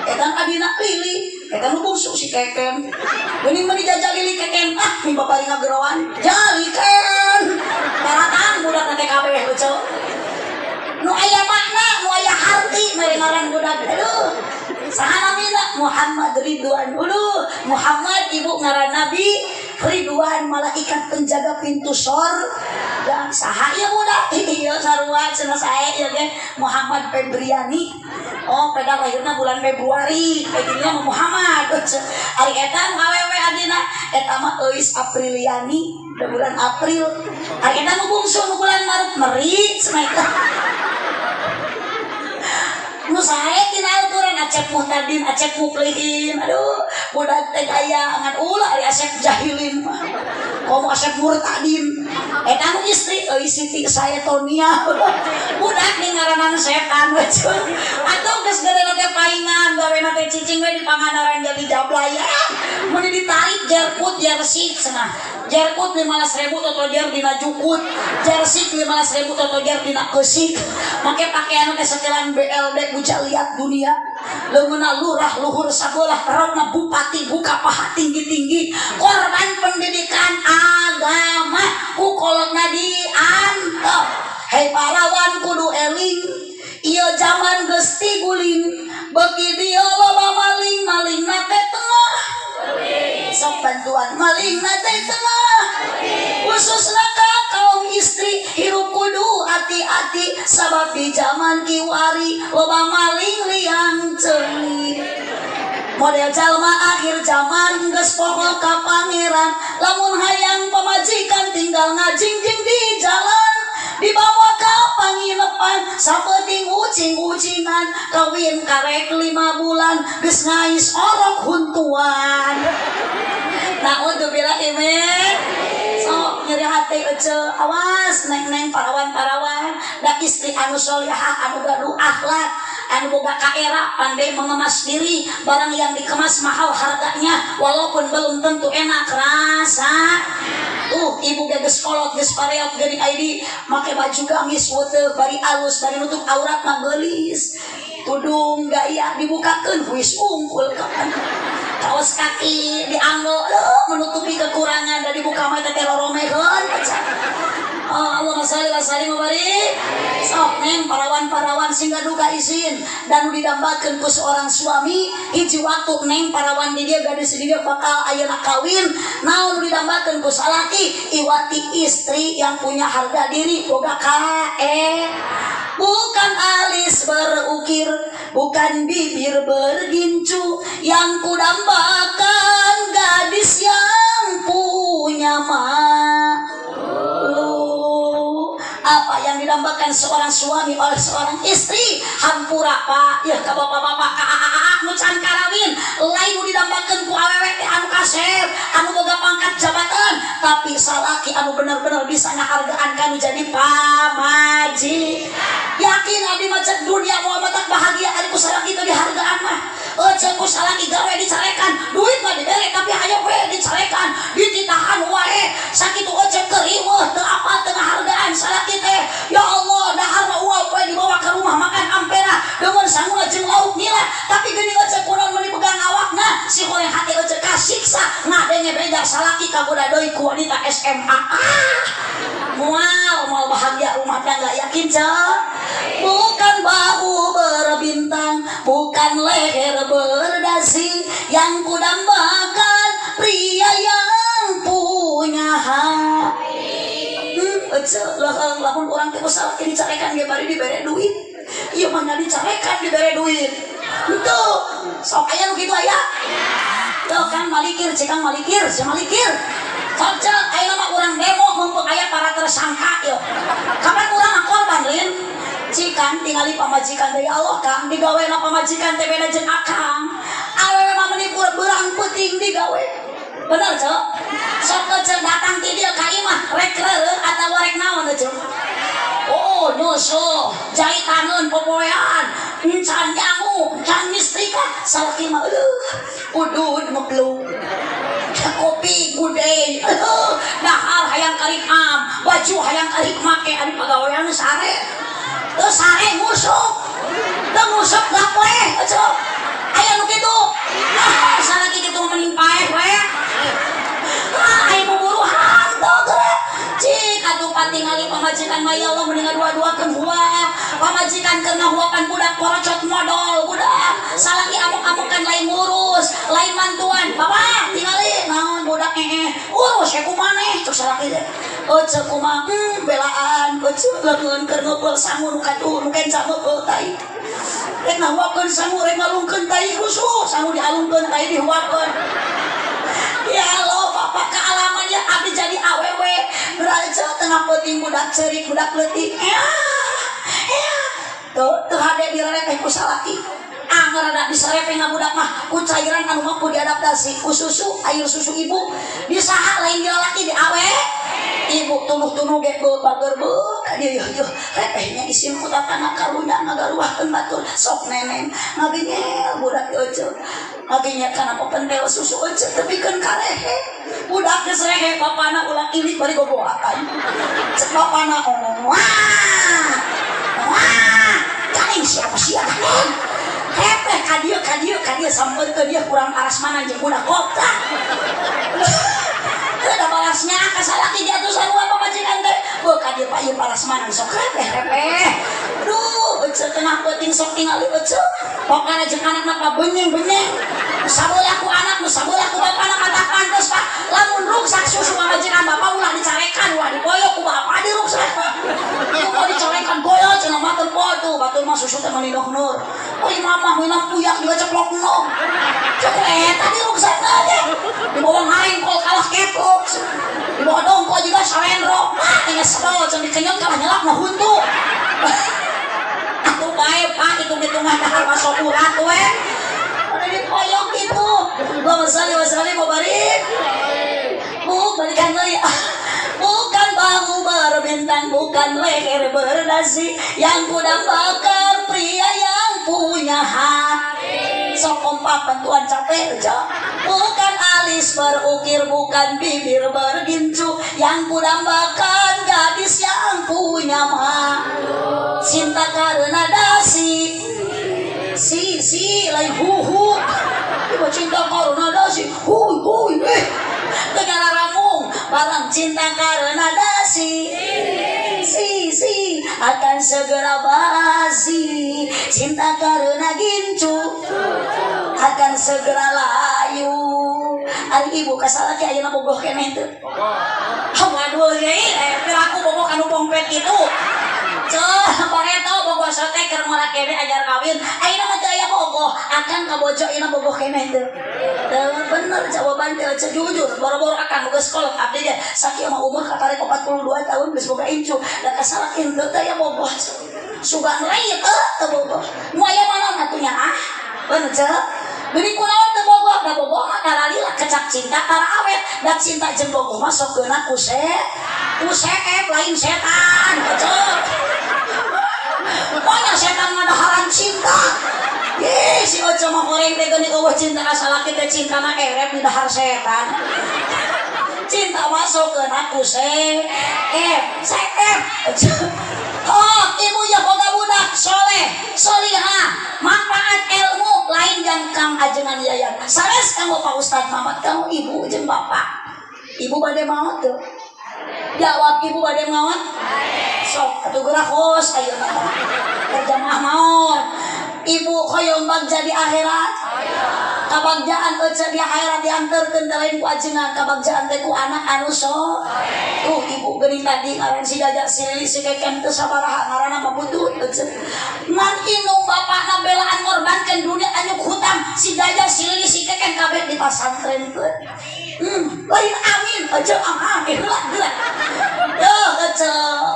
Etan adina Lili, etan nu bungsu si Keken. Geuning mah dijajah Lili Keken, ah mi bapari ngageroan. Jaliken. Baratan budak teh kabeh lucu. Nu aya makna nu aya harti mere ngaran budak. Aduh, saha namina? Muhammad Ridwan. Aduh, Muhammad ibu ngaran Nabi, Ridwan malaikat penjaga pintu sorga. Saha ieu budak? Ieu sarua cenah sae ieu ge Muhammad Febriani. Oh, peda lahirna bulan Februari, pegina Muhammad. Ari eta nu awewe adina eta mah Euis Apriliani, da bulan April. Ari eta nu bungsu nu bulan Maret meri cenah eta. Nu sae tina aturan Acep Muhtadin, Acep Muklihin. Aduh, budak teh aya ngan ulah ari Asep Jahilin mah. Komo Asep Murtadin. Eta nu istri euy Siti Saetonia. Budak di ngaranan setan we. Atuh geus gedena teh paingan, gawena teh cicing we di Pangandaran jadi jablaya. Mun ditarik jerkut jersik cenah. Jerkut 15.000 totojer dina jukut, jersik 15.000 totojer dina keusik. Make pakaian teh setelan BLD bujaliat dunia. Leungeunna lurah luhur sabelah, terokna bupati buka paha tinggi-tinggi. Korban pendidikan agama ku kolotna diantep. Hei parawan kudu eling, ieu jaman geus tiguling, beuki dieu loba maling, malingna teh tengah. Sok bantuan malingna teh tengah. Khususna ka kaum istri hirup kudu hati-hati sabab di zaman kiwari loba maling liang ceuli. Model jalma akhir zaman geus poho ka pangeran, lamun hayang pamajikan tinggal ngajingjing di jalan, dibawa ka panginepan sapeting ucing-ucingan, kawin karek 5 bulan geus ngais orok huntuan. Naudzubillahi min. Sok nyeri hati ece, awas neng-neng parawan-parawan, da istri anu solihah anu gaduh akhlak, anu boga kaera, pandai mengemas diri, barang yang dikemas mahal harganya walaupun belum tentu enak rasa. Tuh ibu geus kolot geus pareot geuning ID make baju gamis weteu bari alus bari nutup aurat mah geulis. Tudung gaya dibukakeun huis unggul kapan. Kaos kaki dianggo menutupi kekurangan da dibuka mah teh roromeheun. Oh, Allahumma shalli wa sallim wa barik. Sok neng parawan-parawan sing gaduh izin dan nu didambakeun ku seorang suami hiji waktu neng parawan di dia gadis di dia bakal ayeuna kawin naon nu didambakeun ku salaki iwati istri yang punya harga diri boga kae. Bukan alis berukir, bukan bibir bergincu, yang kudambakan gadis yang punya malu. Apa yang didambakan seorang suami oleh seorang istri? Hampura pak, ya ke bapak-bapak, ka nu can karawin, lain nu didambakeun ku awewe teh anu kasep, anu boga pangkat jabatan, tapi salaki anu bener-bener bisa ngahargaan kanu jadi pamajikan. Yakin abdi mah cek dunia moal matak bahagia ari ku salaki teu dihargaan mah. Cek ku salaki gawe dicarekan, duit mah dibere tapi hayo we dicarekan, dititahan wae. Sakitu ecek keriweuh teu apal teu ngahargaan salaki teh. Ya Allah, dahar mah uap we dibawa ke rumah makan ampera dengan sanguna jeung lauk nila, tapi geuning ecek kunaon meuni pegang awakna, si horeng hati ecek kasiksa ngadenge beja salaki kagoda deui ku wanita SMA. Ah, moal moal bahagia rumah tangga yakin cek. Bukan bahu berbintang, bukan leher berdasi, yang kudambakan pria yang punya hati. Lamun urang teh salaki dicarekan ge bari dibere duit. Ieu mah dicarekan dibere duit. Henteu, sok aya nu kitu aya. Tuh kan malikir, cekang malikir, sia malikir. Sok cek ayeuna mah urang demo mumpung aya para tersangka ieu. Kapan urang mah korban lin? Cikan tingali pamajikan dari Allah kang digawena pamajikan teh beda jeung akang. Awewe mah meuni beurang peuting digawe. Bener cek? Sok cek datang ti dieu ka imah rek reureuh atawa rek naon cek? Oh, nyusuh, jaitaneun popoean, encan nyangu, encan nyestrika, salaki mah eueuh, udud ngeblung. Kopi gudei, dahar hayang karik am, baju hayang karik make ari pagawean sare. Teu sare ngusuk. Teu ngusuk gapleh, cek. Aya nu kitu. Ah, salaki kitu mending paeh we. Ah, aya buburuhan teu geura. Cik atuh patingali pamajikan pamajikan mah ya Allah mending dua-duakeun huap. Pamajikan keur ngahuapan budak porocot modol budak. Salaki amuk-amukan lain ngurus, lain mantuan. Bapak tingali naon budak urus ya kumaneh cek salaki teh. Ece kumaha belaan ece leungeun keur ngeupeul sangu nu katuh nu kenca ngeupeul tai. Rek ngahuapkeun sangu rek ngalungkeun tai rusuh, sangu dialungkeun tai dihuapkeun. Ya Allah bapak kealaman ya abdi jadi awewe beraja tengah peuting budak ceurik budak leutik. Tuh teu hade direrepeh ku salaki. Anger rada diserepeh nga budak mah ku cairan anu mampu diadaptasi ku susu air susu ibu disaha lain di lalaki di awe ibu tunuh-tunuh ge bager beuh ka dieu yeuh repehnya isin ku tatana karunya ngagaruahkeun batur sok neneng ngagenyel budak euceuk ngagenyel kana pepentel susu euceuk tepikeun ka rehe budak geus rehe bapana ulah ilik bari gogoakan cek bapana wah wah kaning siapa sia repeh ka dieu sampeurkeun ieu kurang parasmanan jeung budak goblok. Teu balasnya ka salaki jatuh sarua pamajikan teh. Beuh ka dieu pak ieu parasmanan sok repeh. Aduh, ece tengah peuting sok tingali ece. Pokana jeung anakna pabenyeng-benyeng. Sabelah ku anak, nu sabelah ku bapana kata pantes pak. Lamun ruksak susu pamajikan bapak ulah dicarekan, ulah diboyok ku bapak diruksak. Ku dicarekan boyok cenah mah teu poe batur mah susu teh meuni nur. Oi mama meunang puyak juga ceplok no. Cek eta diruksakna teh. Dibawa ngaringkol kalah keplok. Dibawa dongkol juga salendro. Ah geus sebel cenah dikenyot kalah nyelap mah huntu. Atuh bae pak hitung-hitungan dahar masuk urat we. Udah dipoyok gitu. Allahumma shalli wa sallim wa barik. Bu balikan deui. Bukan bahu berbintang, bukan leher berdasi, yang kudambakan pria yang punya hati. Sok kompak bantuan capek aja. Bukan alis berukir, bukan bibir bergincu, yang kudambakan gadis yang punya malu. Cinta karena dasi, si si lain hu hu. Ibu cinta karena dasi, hu hu Tegara ramung barang cinta karena dasi, si si akan segera basi. Cinta karena gincu akan segera layu. Ari ibu kasalaki ayeuna bogoh keneh teu? Waduh yeuh, piraku bogoh kanu pongpet kitu. Ceuh, bareto bogoh sote keur ngora kene ajar kawin. Ayeuna mah teu aya bogoh, akang ka bojo ayeuna bogoh keneh teu? Teu bener jawaban teh ece jujur. Boro-boro akang geus kolot abdi ge sakieu mah umur kakarek 42 tahun geus boga incu. Da kasalaki teu aya bogoh. Sugan lain teu bogoh. Nu aya mana atuh nya ah? Bener ceuh. Beri kunaon teu bogoh, da bogoh mah karalila kecap cinta tara awet. Da cinta jeung bogoh mah sok geuna ku seep lain setan. Ceuh. Pokoknya setan ngadaharan cinta. Ih, si Oce mah goreng teh geuning eueuh cinta ka salaki teh cinta mah erep di dahar setan. Cinta masuk ke ku seep, seep. Oh, ibu ya boga budak soleh, solihah, manfaat ilmu lain jang kang ajengan yayan. Sanes kanggo Pak Ustad Mamat, kanggo ibu jeung bapak. Ibu bade maot teu? Jawab ibu bade maot? Sok atuh geura hos ayeuna mah. Berjamaah maot. Ibu hoyong bagja di akhirat. Kabagjaan ece di akhirat dianterkeun teh lain ku ajengan, kabagjaan teh ku anak anu so. Tuh ibu geuning tadi ngaran si Jaja si Lili si Keken teu sabaraha ngaranna mah butut ece. Ngan indung bapakna belaan ngorbankeun dunia anyuk hutang si Jaja si Lili si Keken kabeh dipasantrenkeun. Lain amin ece ah heula heula. Yo ece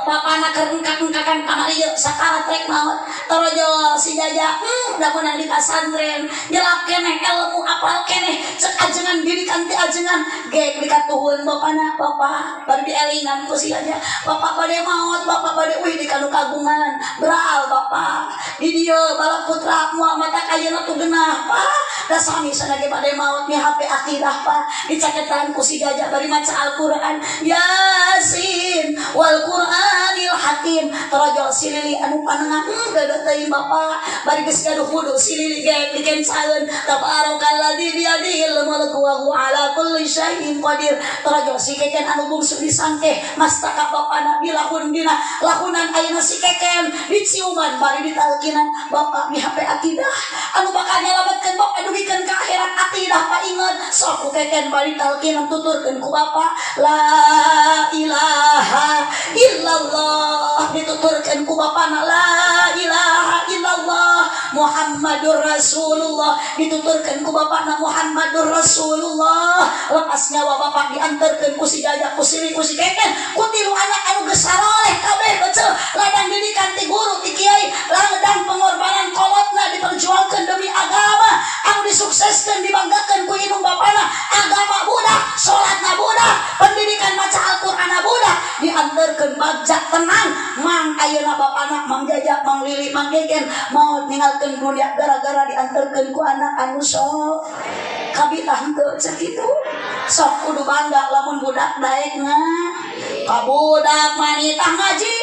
bapana keur engkak-engkakan kamari ieu sakarat rek maot. Torojol si Jaja da meunang di pasantren nyelap keneh ilmu apal keneh cek ajengan didikan ti ajengan gek dikatuhun bapana bapak bari dielingan ku si Jaja bapak bade maot bapak bade uih di kanu kagungan beral bapak di dieu bala putra moal mata ayeuna tuh geunah pak da sami sana ge bade maot mi HP akidah pak dicaketan ku si Jaja bari maca Al-Qur'an Yasin wal Qur'an Luqmanil Hakim. Torojol si Lili anu panengah gaduh teuing bapak bari geus gaduh wudu si Lili ge dikencaeun tabarakalladzi biyadihil mulku wa huwa ala kulli syai'in qadir. Torojol si Keken anu bungsu disangkeh mastaka bapana dilahun dina lahunan ayeuna si Keken diciuman bari ditalkinan bapak mihape akidah anu bakal nyalametkeun bapak dugikeun ka akhirat akidah painget sok ku Keken bari talkinan tuturkeun ku bapak la ilaha illallah dituturkeun ku bapana la ilaha illallah Muhammadur Rasulullah dituturkeun ku bapana Muhammadur Rasulullah. Lepas nyawa bapak diantarkeun ku si Jajak ku si ku si Keken ku tilu anak anu geus saroleh kabeh beuceuh ladang didikan ti guru ti kiai ladang pengorbanan kolotna diperjuangkeun demi agama anu disukseskeun dibanggakeun ku indung bapana agama budak salatna budak pendidikan maca Al-Qur'anna budak diantarkeun bagja tenang mang ayeuna bapana Mang Jajak Mang Lili Mang Keken maot ninggalkeun dunia gara-gara diantarkeun ku anak anu sok kabitah henteu cek kitu sok kudu bangga lamun budak daekna ka budak manitah ngaji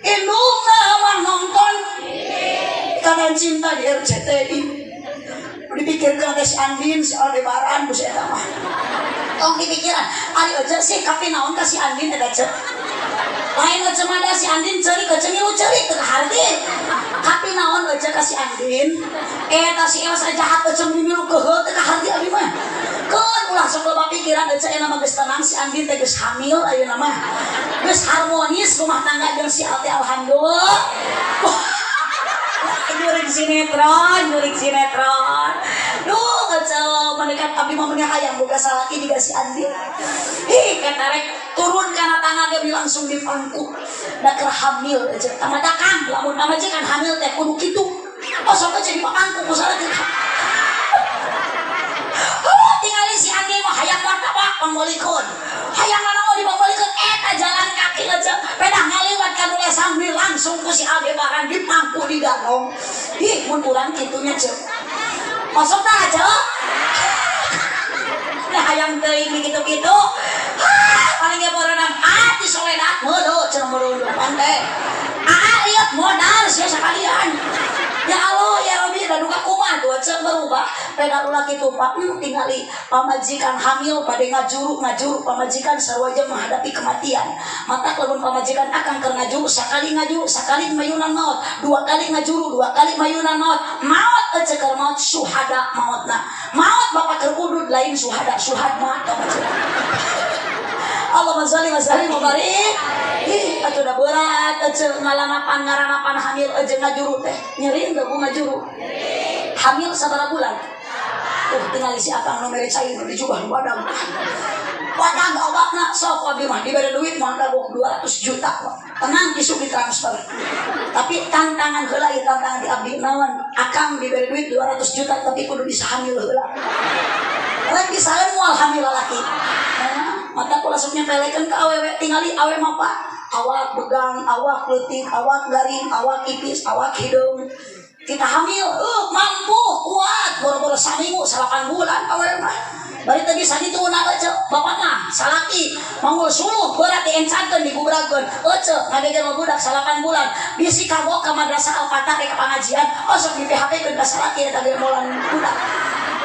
indungna mah nonton Ikatan Cinta di RCTI dipikirkan teh si Andin si Aldebaran bu si eta mah tong dipikiran ari aja sih kapi naon ka si Andin eta cek lain aja mah da si Andin ceurik aja ngilu ceurik teu kaharti kapi naon aja ka si Andin eta si Eos jahat aja mimilu keuheul teu kaharti abdi mah keun ulah sok loba pikiran aja eta mah geus tenang si Andin teh geus hamil ayeuna mah geus harmonis rumah tangga jeung si Al teh alhamdulillah. Jurik sinetron, jurik sinetron. Duh, kacau menikah abdi mah meuni hayang boga salaki jiga si Andin. Ih, katarek turun kana tangan dia langsung dipangku. Da keur hamil aja. Tamada kang, lamun pamajikan hamil teh kudu kitu. Oh, sok aja dipangku ku salaki. Tingali si Andin mah hayang martabak pangbolikeun. Hayang nanaon dipangbolikeun eta jalan kaki aja. Pedah ngaliwat ka nu lesang langsung ku si Aldebaran dipangku di danong. Ih, mun urang kitunya ceuk. Osok tah ceuk. Nah hayang teuing di kitu-kitu. Paling ge boronang ati soledat meuleuh cenah meuleuh pantai. Aa lihat modal sia sakalian. Ya Allah ya Rabbi da duka kumaha tuh ceuk berubah peda ulah kitu Pak. Tingali pamajikan hamil bade ngajuru ngajuru pamajikan sarua jeung menghadapi kematian. Mata lamun pamajikan akang keur ngajuru sakali ngajuru sakali mayunan maot, dua kali ngajuru dua kali mayunan maot. Maot ece keur maot suhada maotna. Maot bapak keur udud lain suhada suhad maot pamajikan. Allahumma sholli wa sallim wa barik. Ih, atuh da berat ece ngalanapan ngaranapan hamil aja ngajuru teh. Nyeri henteu bu ngajuru? Nyeri. Hamil sabaraha bulan? Tinggal si akang nu mere cai nu dijubah wadang. Wadang obatna sok abdi mah dibere duit moal kagok 200 juta. Tenang isuk ditransfer. Tapi tantangan heula ieu tantangan di abdi naon? Akang dibere duit 200 juta tapi kudu bisa hamil heula. Lain bisaeun moal hamil lalaki. Mata ku langsung nyepelekeun ka awewe tingali awe mah Pak. Awak begang, awak leutik, awak garing, awak ipis, awak hideung. Kita hamil, mampu, kuat, boro-boro saminggu, 8 bulan awe mah. Bari teu bisa dituna ece, bapak mah salaki, manggul suluh berat diencankeun digubrakeun. Ece ngageger mah budak 8 bulan, bisi kagok ka madrasah Al-Fatah ka pangajian, osok di PHP-keun ka salaki eta ge molan budak.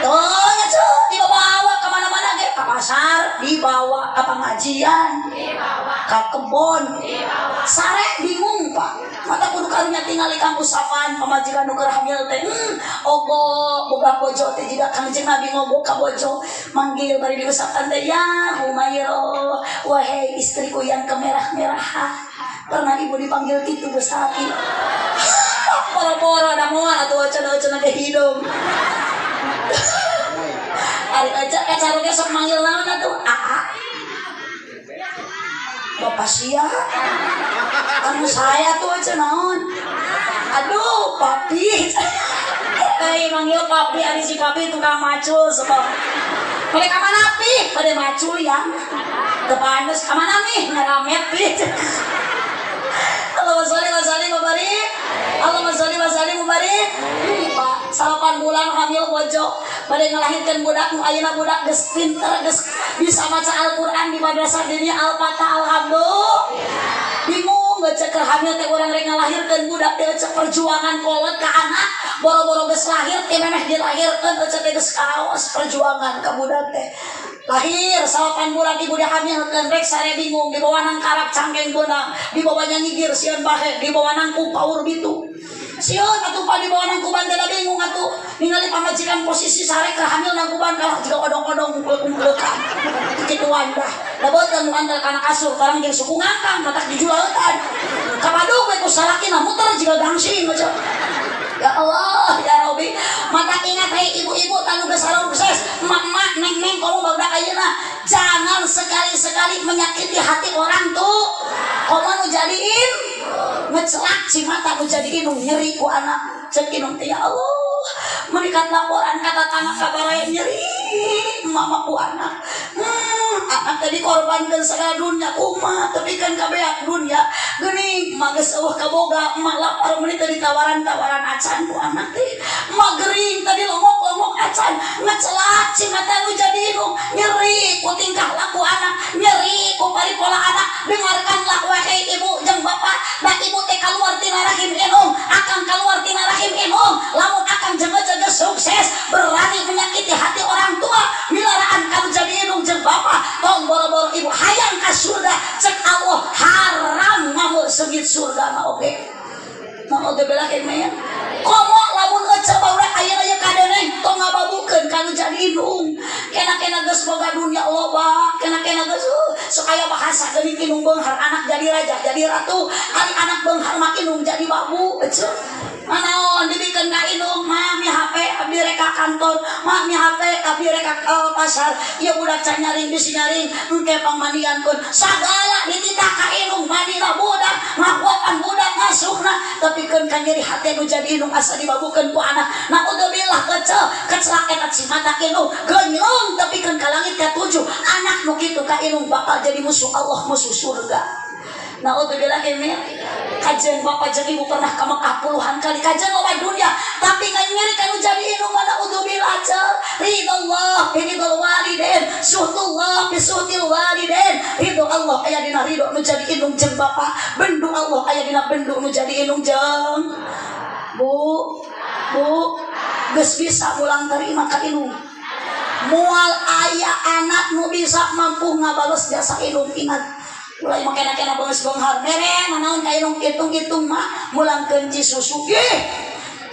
Tuh nya ceu dibawa ka mana-mana ge, ka pasar dibawa, ka pengajian dibawa, ka kebon dibawa. Sare bingung Pak. Mata kudu karunya tingali kampus sapan pamajikan nu keur hamil teh. Ogo boga bojo teh jiga Kangjeng Nabi ngobok ka bojo manggil bari diusapan teh ya Humairo, wahai istriku yang kemerah-merahan. Pernah ibu dipanggil kitu geus salaki. Boro-boro da moal atuh cenah-cenah ge hidung. Ari aja kacaruge sok manggil naon atuh? Aa. Bapak sia. Anu saya tuh aja naon. Aduh, papi. Manggil papi ari si papi tukang macul sebab. Mereka mana pi? Pada macul ya. Kepanes ka mana nih? Ngaramet pi. Allahumma sholli wa sallim wa barik. Allahumma sholli wa sallim wa barik. Pak, 8 bulan hamil bojo, bade ngalahirkeun budak nu ayeuna budak geus pinter, geus bisa maca Al-Qur'an di madrasah dinya Al-Fatah alhamdulillah. Bingung Bingung ece keur hamil teh urang rek ngalahirkeun budak teh ece perjuangan kolot ka anak boro-boro geus lahir teh memeh dilahirkeun ece teh geus karaos perjuangan ka budak teh. Lahir 8 bulan ibu dihamilkeun rek sare bingung dibawa nang karak cangkeng beunang, dibawa nyigir sieun bahe, dibawa nang ku paur bitu. Sieun atuh pa dibawa nang kuban teh bingung atuh ningali pamajikan posisi sare keur hamil nang kuban kalah jiga odong-odong ungkul-ungkulkan. Kituan dah. Da beuteung nu antar kana kasur barang jeung suku ngangkang matak dijulautan. Kapaduk we ku salakina muter jiga gangsing aja. Ya Allah, ya Rabbi. Mata ingat hei ibu-ibu tanu geus sukses, emak-emak, neng-neng komo barudak ayeuna, jangan sekali-sekali menyakiti hati orang tuh. Komo nu jadiin ngecelak cimata nu jadi indung nyeri ku anak. Cek indung teh ya Allah, menikat laporan kata tanah kabaraya nyeri mama ku anak. Anak tadi korbankan segala dunia kumaha tapi kan kabeak dunia geuning mah geus eueuh kaboga emak lapar meuni teh ditawaran-tawaran acan ku anak teh emak gering tadi longok-longok acan ngecelak cimata nu jadi indung nyeri ku tingkah laku anak nyeri ku paripola anak. Dengarkanlah wahai ibu jeung bapak, da ibu teh kaluar tina rahim indung, akang kaluar tina rahim indung. Lamun akang jeung jaga sukses berani menyakiti hati orang tua milaraan kanu jadi indung jeung bapak tong boro-boro ibu hayang ka surga cek Allah haram ngamul seungit surga mah oge. Naudzubillah min. Komo lamun ece barudak ayeuna ieu kadeneng tong ngababukeun kanu jadi indung. Kena-kena geus boga dunia loba, kena-kena geus sok aya bahasa geuning indung beunghar anak jadi raja, jadi ratu, ari anak beunghar mah indung jadi babu ece. Manaon dibikeun ka indung mah mi HP abdi rek ka kantor, mah mi HP abdi rek ka pasar, ieu budak can nyaring bisi nyaring engke pangmandiankeun sagala dititah ka indung mandina budak, ngakuapan budak ngasuhna tapi keun ka nyeri hate nu jadi indung asa dibabukeun ku anak. Naudzubillah kecel kecelak eta cimata indung genyong tapi keun ka langit katujuh anak nu kitu ka indung bakal jadi musuh Allah, musuh surga. Naudzubillah min. Kajian bapak jeung ibu pernah ka Mekah puluhan kali kajian loba dunia tapi nganyeri kanu jadi indung mah naudzubillah cel. Ridallah bi ridal walidain, suhtullah bi suhtil walidain. Ridho Allah aya dina ridho nu jadi indung jeung bapak, bendu Allah aya dina bendu nu jadi indung jeung bu. Bu geus bisa mulang terima ka indung. Moal aya anak nu bisa mampu ngabales jasa indung ingat. Mulai makena-kena beungeus beunghar mere nanaon ka indung hitung-hitung mah mulangkeun ci susu ih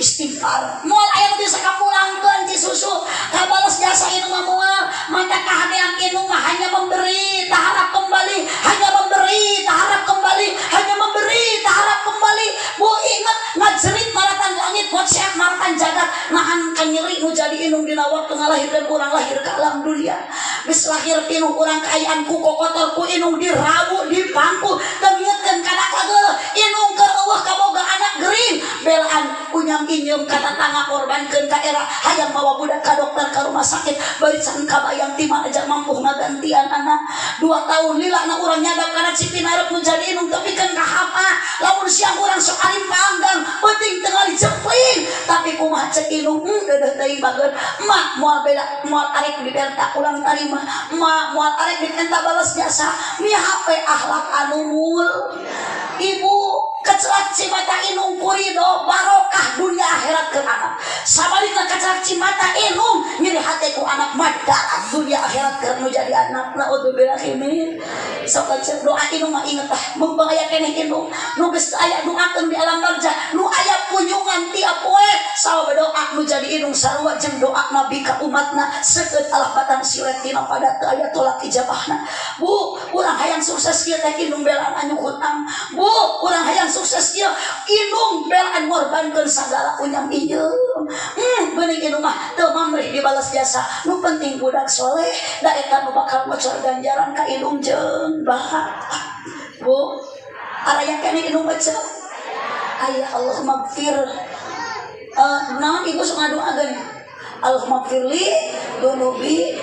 istighfar. Moal aya nu bisa kapulangkeun ci susu kabales jasa indung mah moal. Mata kahadean indung mah hanya memberi tak harap kembali, hanya memberi tak harap kembali, hanya memberi tak harap kembali. Bu ingat ngajerit maratan langit ngocek maratan jagat nahan kanyeri nu jadi indung dina waktu ngalahirkeun urang lahir ka alam dunia. Geus lahir pinuh urang kaayaan ku kokotor ku indung dirabu dipangku teu ngingetkeun kana kageuleuh indung keur eueuh kaboga anak gering belaan unyam inyeum ka tatangga korbankeun ka era hayang mawa budak ka dokter ka rumah sakit bari can kabayang ti mana aja mampu ngagantian anak. 2 tahun lila na urang nyadap kana Cipinarep nu jadi indung tapi kan kahapa lamun siang urang sok alim panggang penting teu jepling tapi kumaha cek indung deudeuh teuing bageun emak moal beda moal arek dibenta ulang tarima emak moal arek dipenta balas jasa mi HP akhlak anu mul. Ibu kecelak cimata indung kurido barokah dunia akhirat ke anak. Sabalikna kecelak cimata indung nyeri hate ku anak madarat dunia akhirat ke nu jadi anak. Naudzubillah min. Sok doa indung mah inget tah mumpung aya keneh indung nu geus aya doakeun di alam barzah nu aya kunjungan tiap poe sawa doa nu jadi indung sarua jeung doa nabi ka umatna seukeut alah batan silet tina pada teu aya tolak ijabahna. Bu urang hayang sukses kieu teh indung belaan anyuk hutang. Bu urang hayang sukses kieu indung belaan ngorbankeun sagala unyam ieu. Beuning indung mah teu mamrih dibalas jasa nu penting budak soleh da eta nu bakal ngocor ganjaran ka indung jeung bapak. Bu araya keneh indung baca aya Allahumma gfir naon ibu sok ngadoa geuning Allahumma gfirli dunubi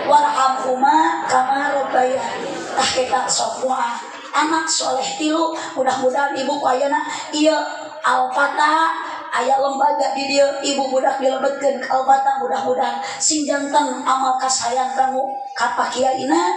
warhamhuma kama rabbayani. Tah kita sok doa anak soleh tilu mudah-mudahan ibu ku ayana ieu Al-Fatah aya lembaga di dieu ibu budak dilebetkeun ka Al-Fatah mudah-mudahan sing janten amal kasayang kamu ka Pak Kiaina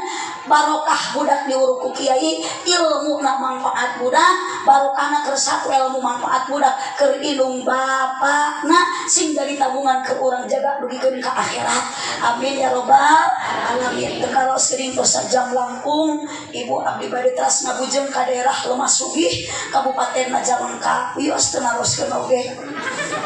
Barokah budak diuruk ku kiai, ilmu na manfaat budak, barokahna keur satu ilmu manfaat budak, keur indung bapakna sing jadi tabungan ke urang jaga dugikeun ka akhirat. Amin ya robbal alamin. Teu karaos geuning tos sajam langkung, ibu abdi bade teras ngabujeng ka daerah Lemah Sugih, Kabupaten Majalengka. Wios teu naroskeun oge.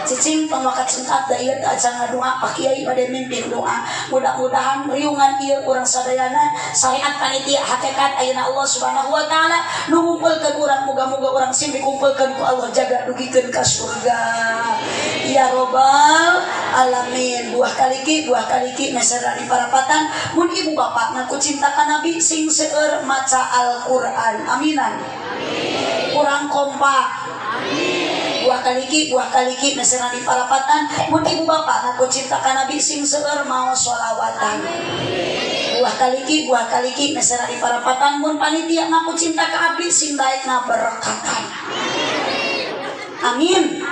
Cicing tong wakat sengkat da ieu teu acan ngadua, Pak Kiai bade mimpin doa. Mudah-mudahan riungan ieu urang sadayana syariat panitia hakikat ayeuna Allah Subhanahu wa taala nu ngumpulkeun urang, muga-muga urang sing dikumpulkeun ku Allah jaga dugikeun ka surga. Ya robbal alamin. Buah kaliki meser di parapatan mun ibu bapak ngaku cinta ka Nabi sing seueur maca Al-Qur'an. Aminan. Amin. Kurang kompak. Amin. Buah kaliki meser di parapatan mun ibu bapak ngaku cinta ka Nabi sing seueur maos sholawatan. Buah kaliki meser di parapatan mun panitia ngaku cinta ka abdi sing daek ngaberkatan. Amin.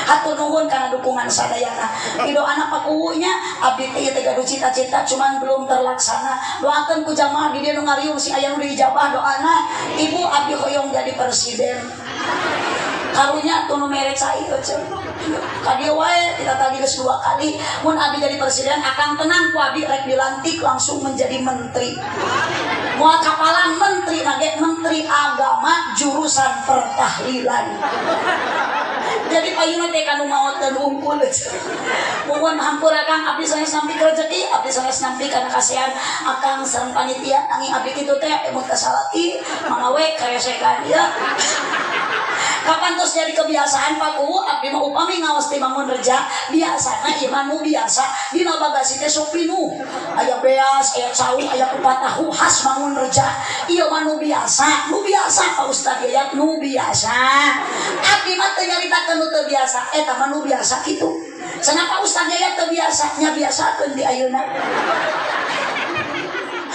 Hatur nuhun karena dukungan sadayana. Di doana pakuwunya abdi teh teh gaduh cita-cita cuman belum terlaksana. Doakeun ku jamaah di dieu nu ngariung sing aya nu diijabah doana. Ibu abdi hoyong jadi presiden. Karunya tuh nu mere cai euceun. Ka dieu wae kita tadi geus 2 kali mun abdi jadi presiden akang tenang ku abdi rek dilantik langsung menjadi menteri. Moal kapalan menteri nage menteri agama jurusan pertahlilan. Jadi payuna teh kanu maot dan unggul. Mohon hampura Kang, abdi sanes nampi rezeki, abdi sanes nampi kana kasihan akang sareng panitia nanging abdi kitu teh emut ka salaki mangga we karesekan ya. Kapan terus jadi kebiasaan Pak Kuwu, abdi mah upami ngawas ti bangun reja, biasana ieu mah nu biasa dina bagasi teh sok pinuh. Aya beas, aya cau, aya kupat tahu khas bangun reja. Ieu mah nu biasa Pak Ustad ya nu biasa. Abdi mah teu nyaritakeun nu teu biasa, eta mah nu biasa kitu. Cenah Pak Ustad ya teu biasa, nya biasakeun di ayeuna.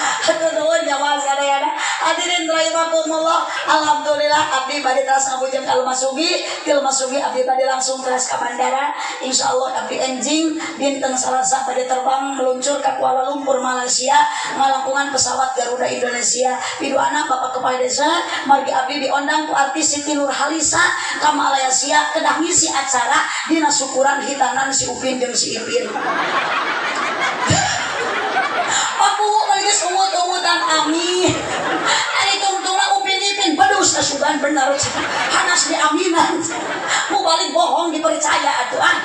Hatur nuhun jamaah sadayana. Hadirin rahimakumullah. Alhamdulillah abdi bade teras ngabujeng ka Lemah Sugih, ti Lemah Sugih abdi bade langsung teras ka bandara. Insyaallah abdi enjing dinten Salasa bade terbang meluncur ka Kuala Lumpur Malaysia ngalangkungan pesawat Garuda Indonesia. Piduana Bapak Kepala Desa margi abdi diondang ku artis Siti Nurhalisa ka Malaysia kedah ngisi acara dina syukuran hitanan si Upin jeung si Ipin. Aku geus ungut-ungutan amin. Ari tungtungna Upin Ipin pedus asuban bener. Hanas diaminan. Mu balik bohong dipercaya atuh ah.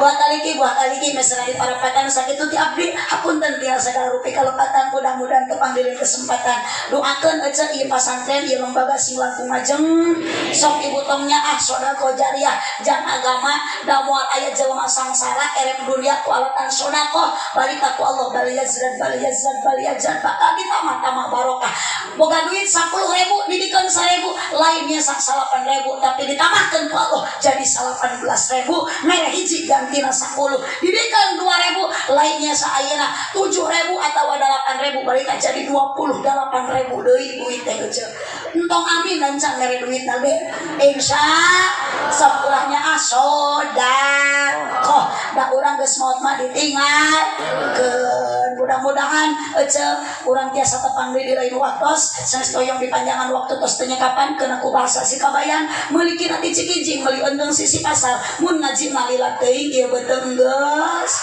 Buah kaliki mesra di parapatan sakitu ti abdi hapunten tiasa sagala rupi kalepatan mudah-mudahan tepanggilin kesempatan. Doakeun ece ieu pasantren ieu lembaga sing langkung majeng. Sok ibu tongnya ah sedekah jariah jang agama da moal aya jelema sangsara erek dunia ku alatan sedekah balik ku Allah baliyazran baliyazran baliyazran bakal ditambah-tambah barokah. Boga duit 10.000 dibikeun 1.000 lainnya sak 8.000 tapi ditambahkeun ku Allah jadi 18.000 mere hiji gantina 10 dibikeun 2.000 lainnya saayana 7.000 atau 8.000 balik jadi 28.000 deui duit teh geuceuk. Entong amin lancan mere duit na ge. Insya sepulahnya asodakoh da urang geus maot mah ditinggalkeun. Mudah-mudahan ece urang tiasa tepang deui di lain waktos sanes toyong dipanjangan waktu tos teu nyekapan keuna ku bahasa si kabayan meuli kina ti Cikijing meuli eundeng sisi pasar mun ngaji malila teuing ieu beuteung geus.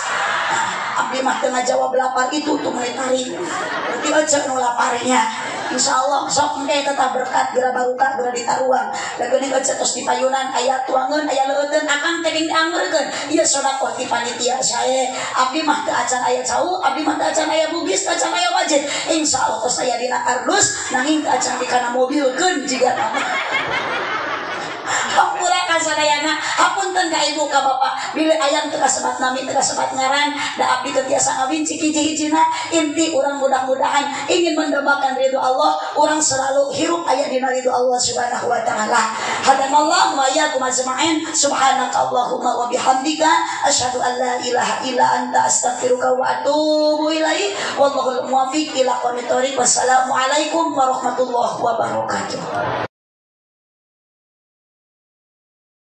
Nah, abdi mah teu ngajawab lapar itu tuh mulai tarik. Berarti ece nu laparnya. Insyaallah sok engke tetap berkat geura barokah geura ditaruang. Da geuning ece tos dipayunan aya tuangeun aya leueutkeun akang teh dianggeurkeun. Ieu sedekah ti panitia sae. Abdi mah teu acan aya cau, abdi mah teu acan aya bugis, teu acan aya wajib. Insyaallah tos aya dina kardus nanging teu acan dikana mobilkeun jiga nama. Hampura ka sadayana, hapunten ka ibu ka bapak. Bilih ayam teu kasebat nami teu kasebat ngaran, da abdi teu tiasa ngawinci hiji-hijina. Inti urang mudah-mudahan ingin mendambakan ridho Allah, urang selalu hirup aya dina ridho Allah Subhanahu wa taala. Hadanallahu wa iyyakum ajmain. Subhanakallahumma wa bihamdika asyhadu an la ilaha illa anta astaghfiruka wa atubu ilaik. Wallahul muwaffiq ila aqwamit thoriq. Wassalamualaikum warahmatullahi wabarakatuh.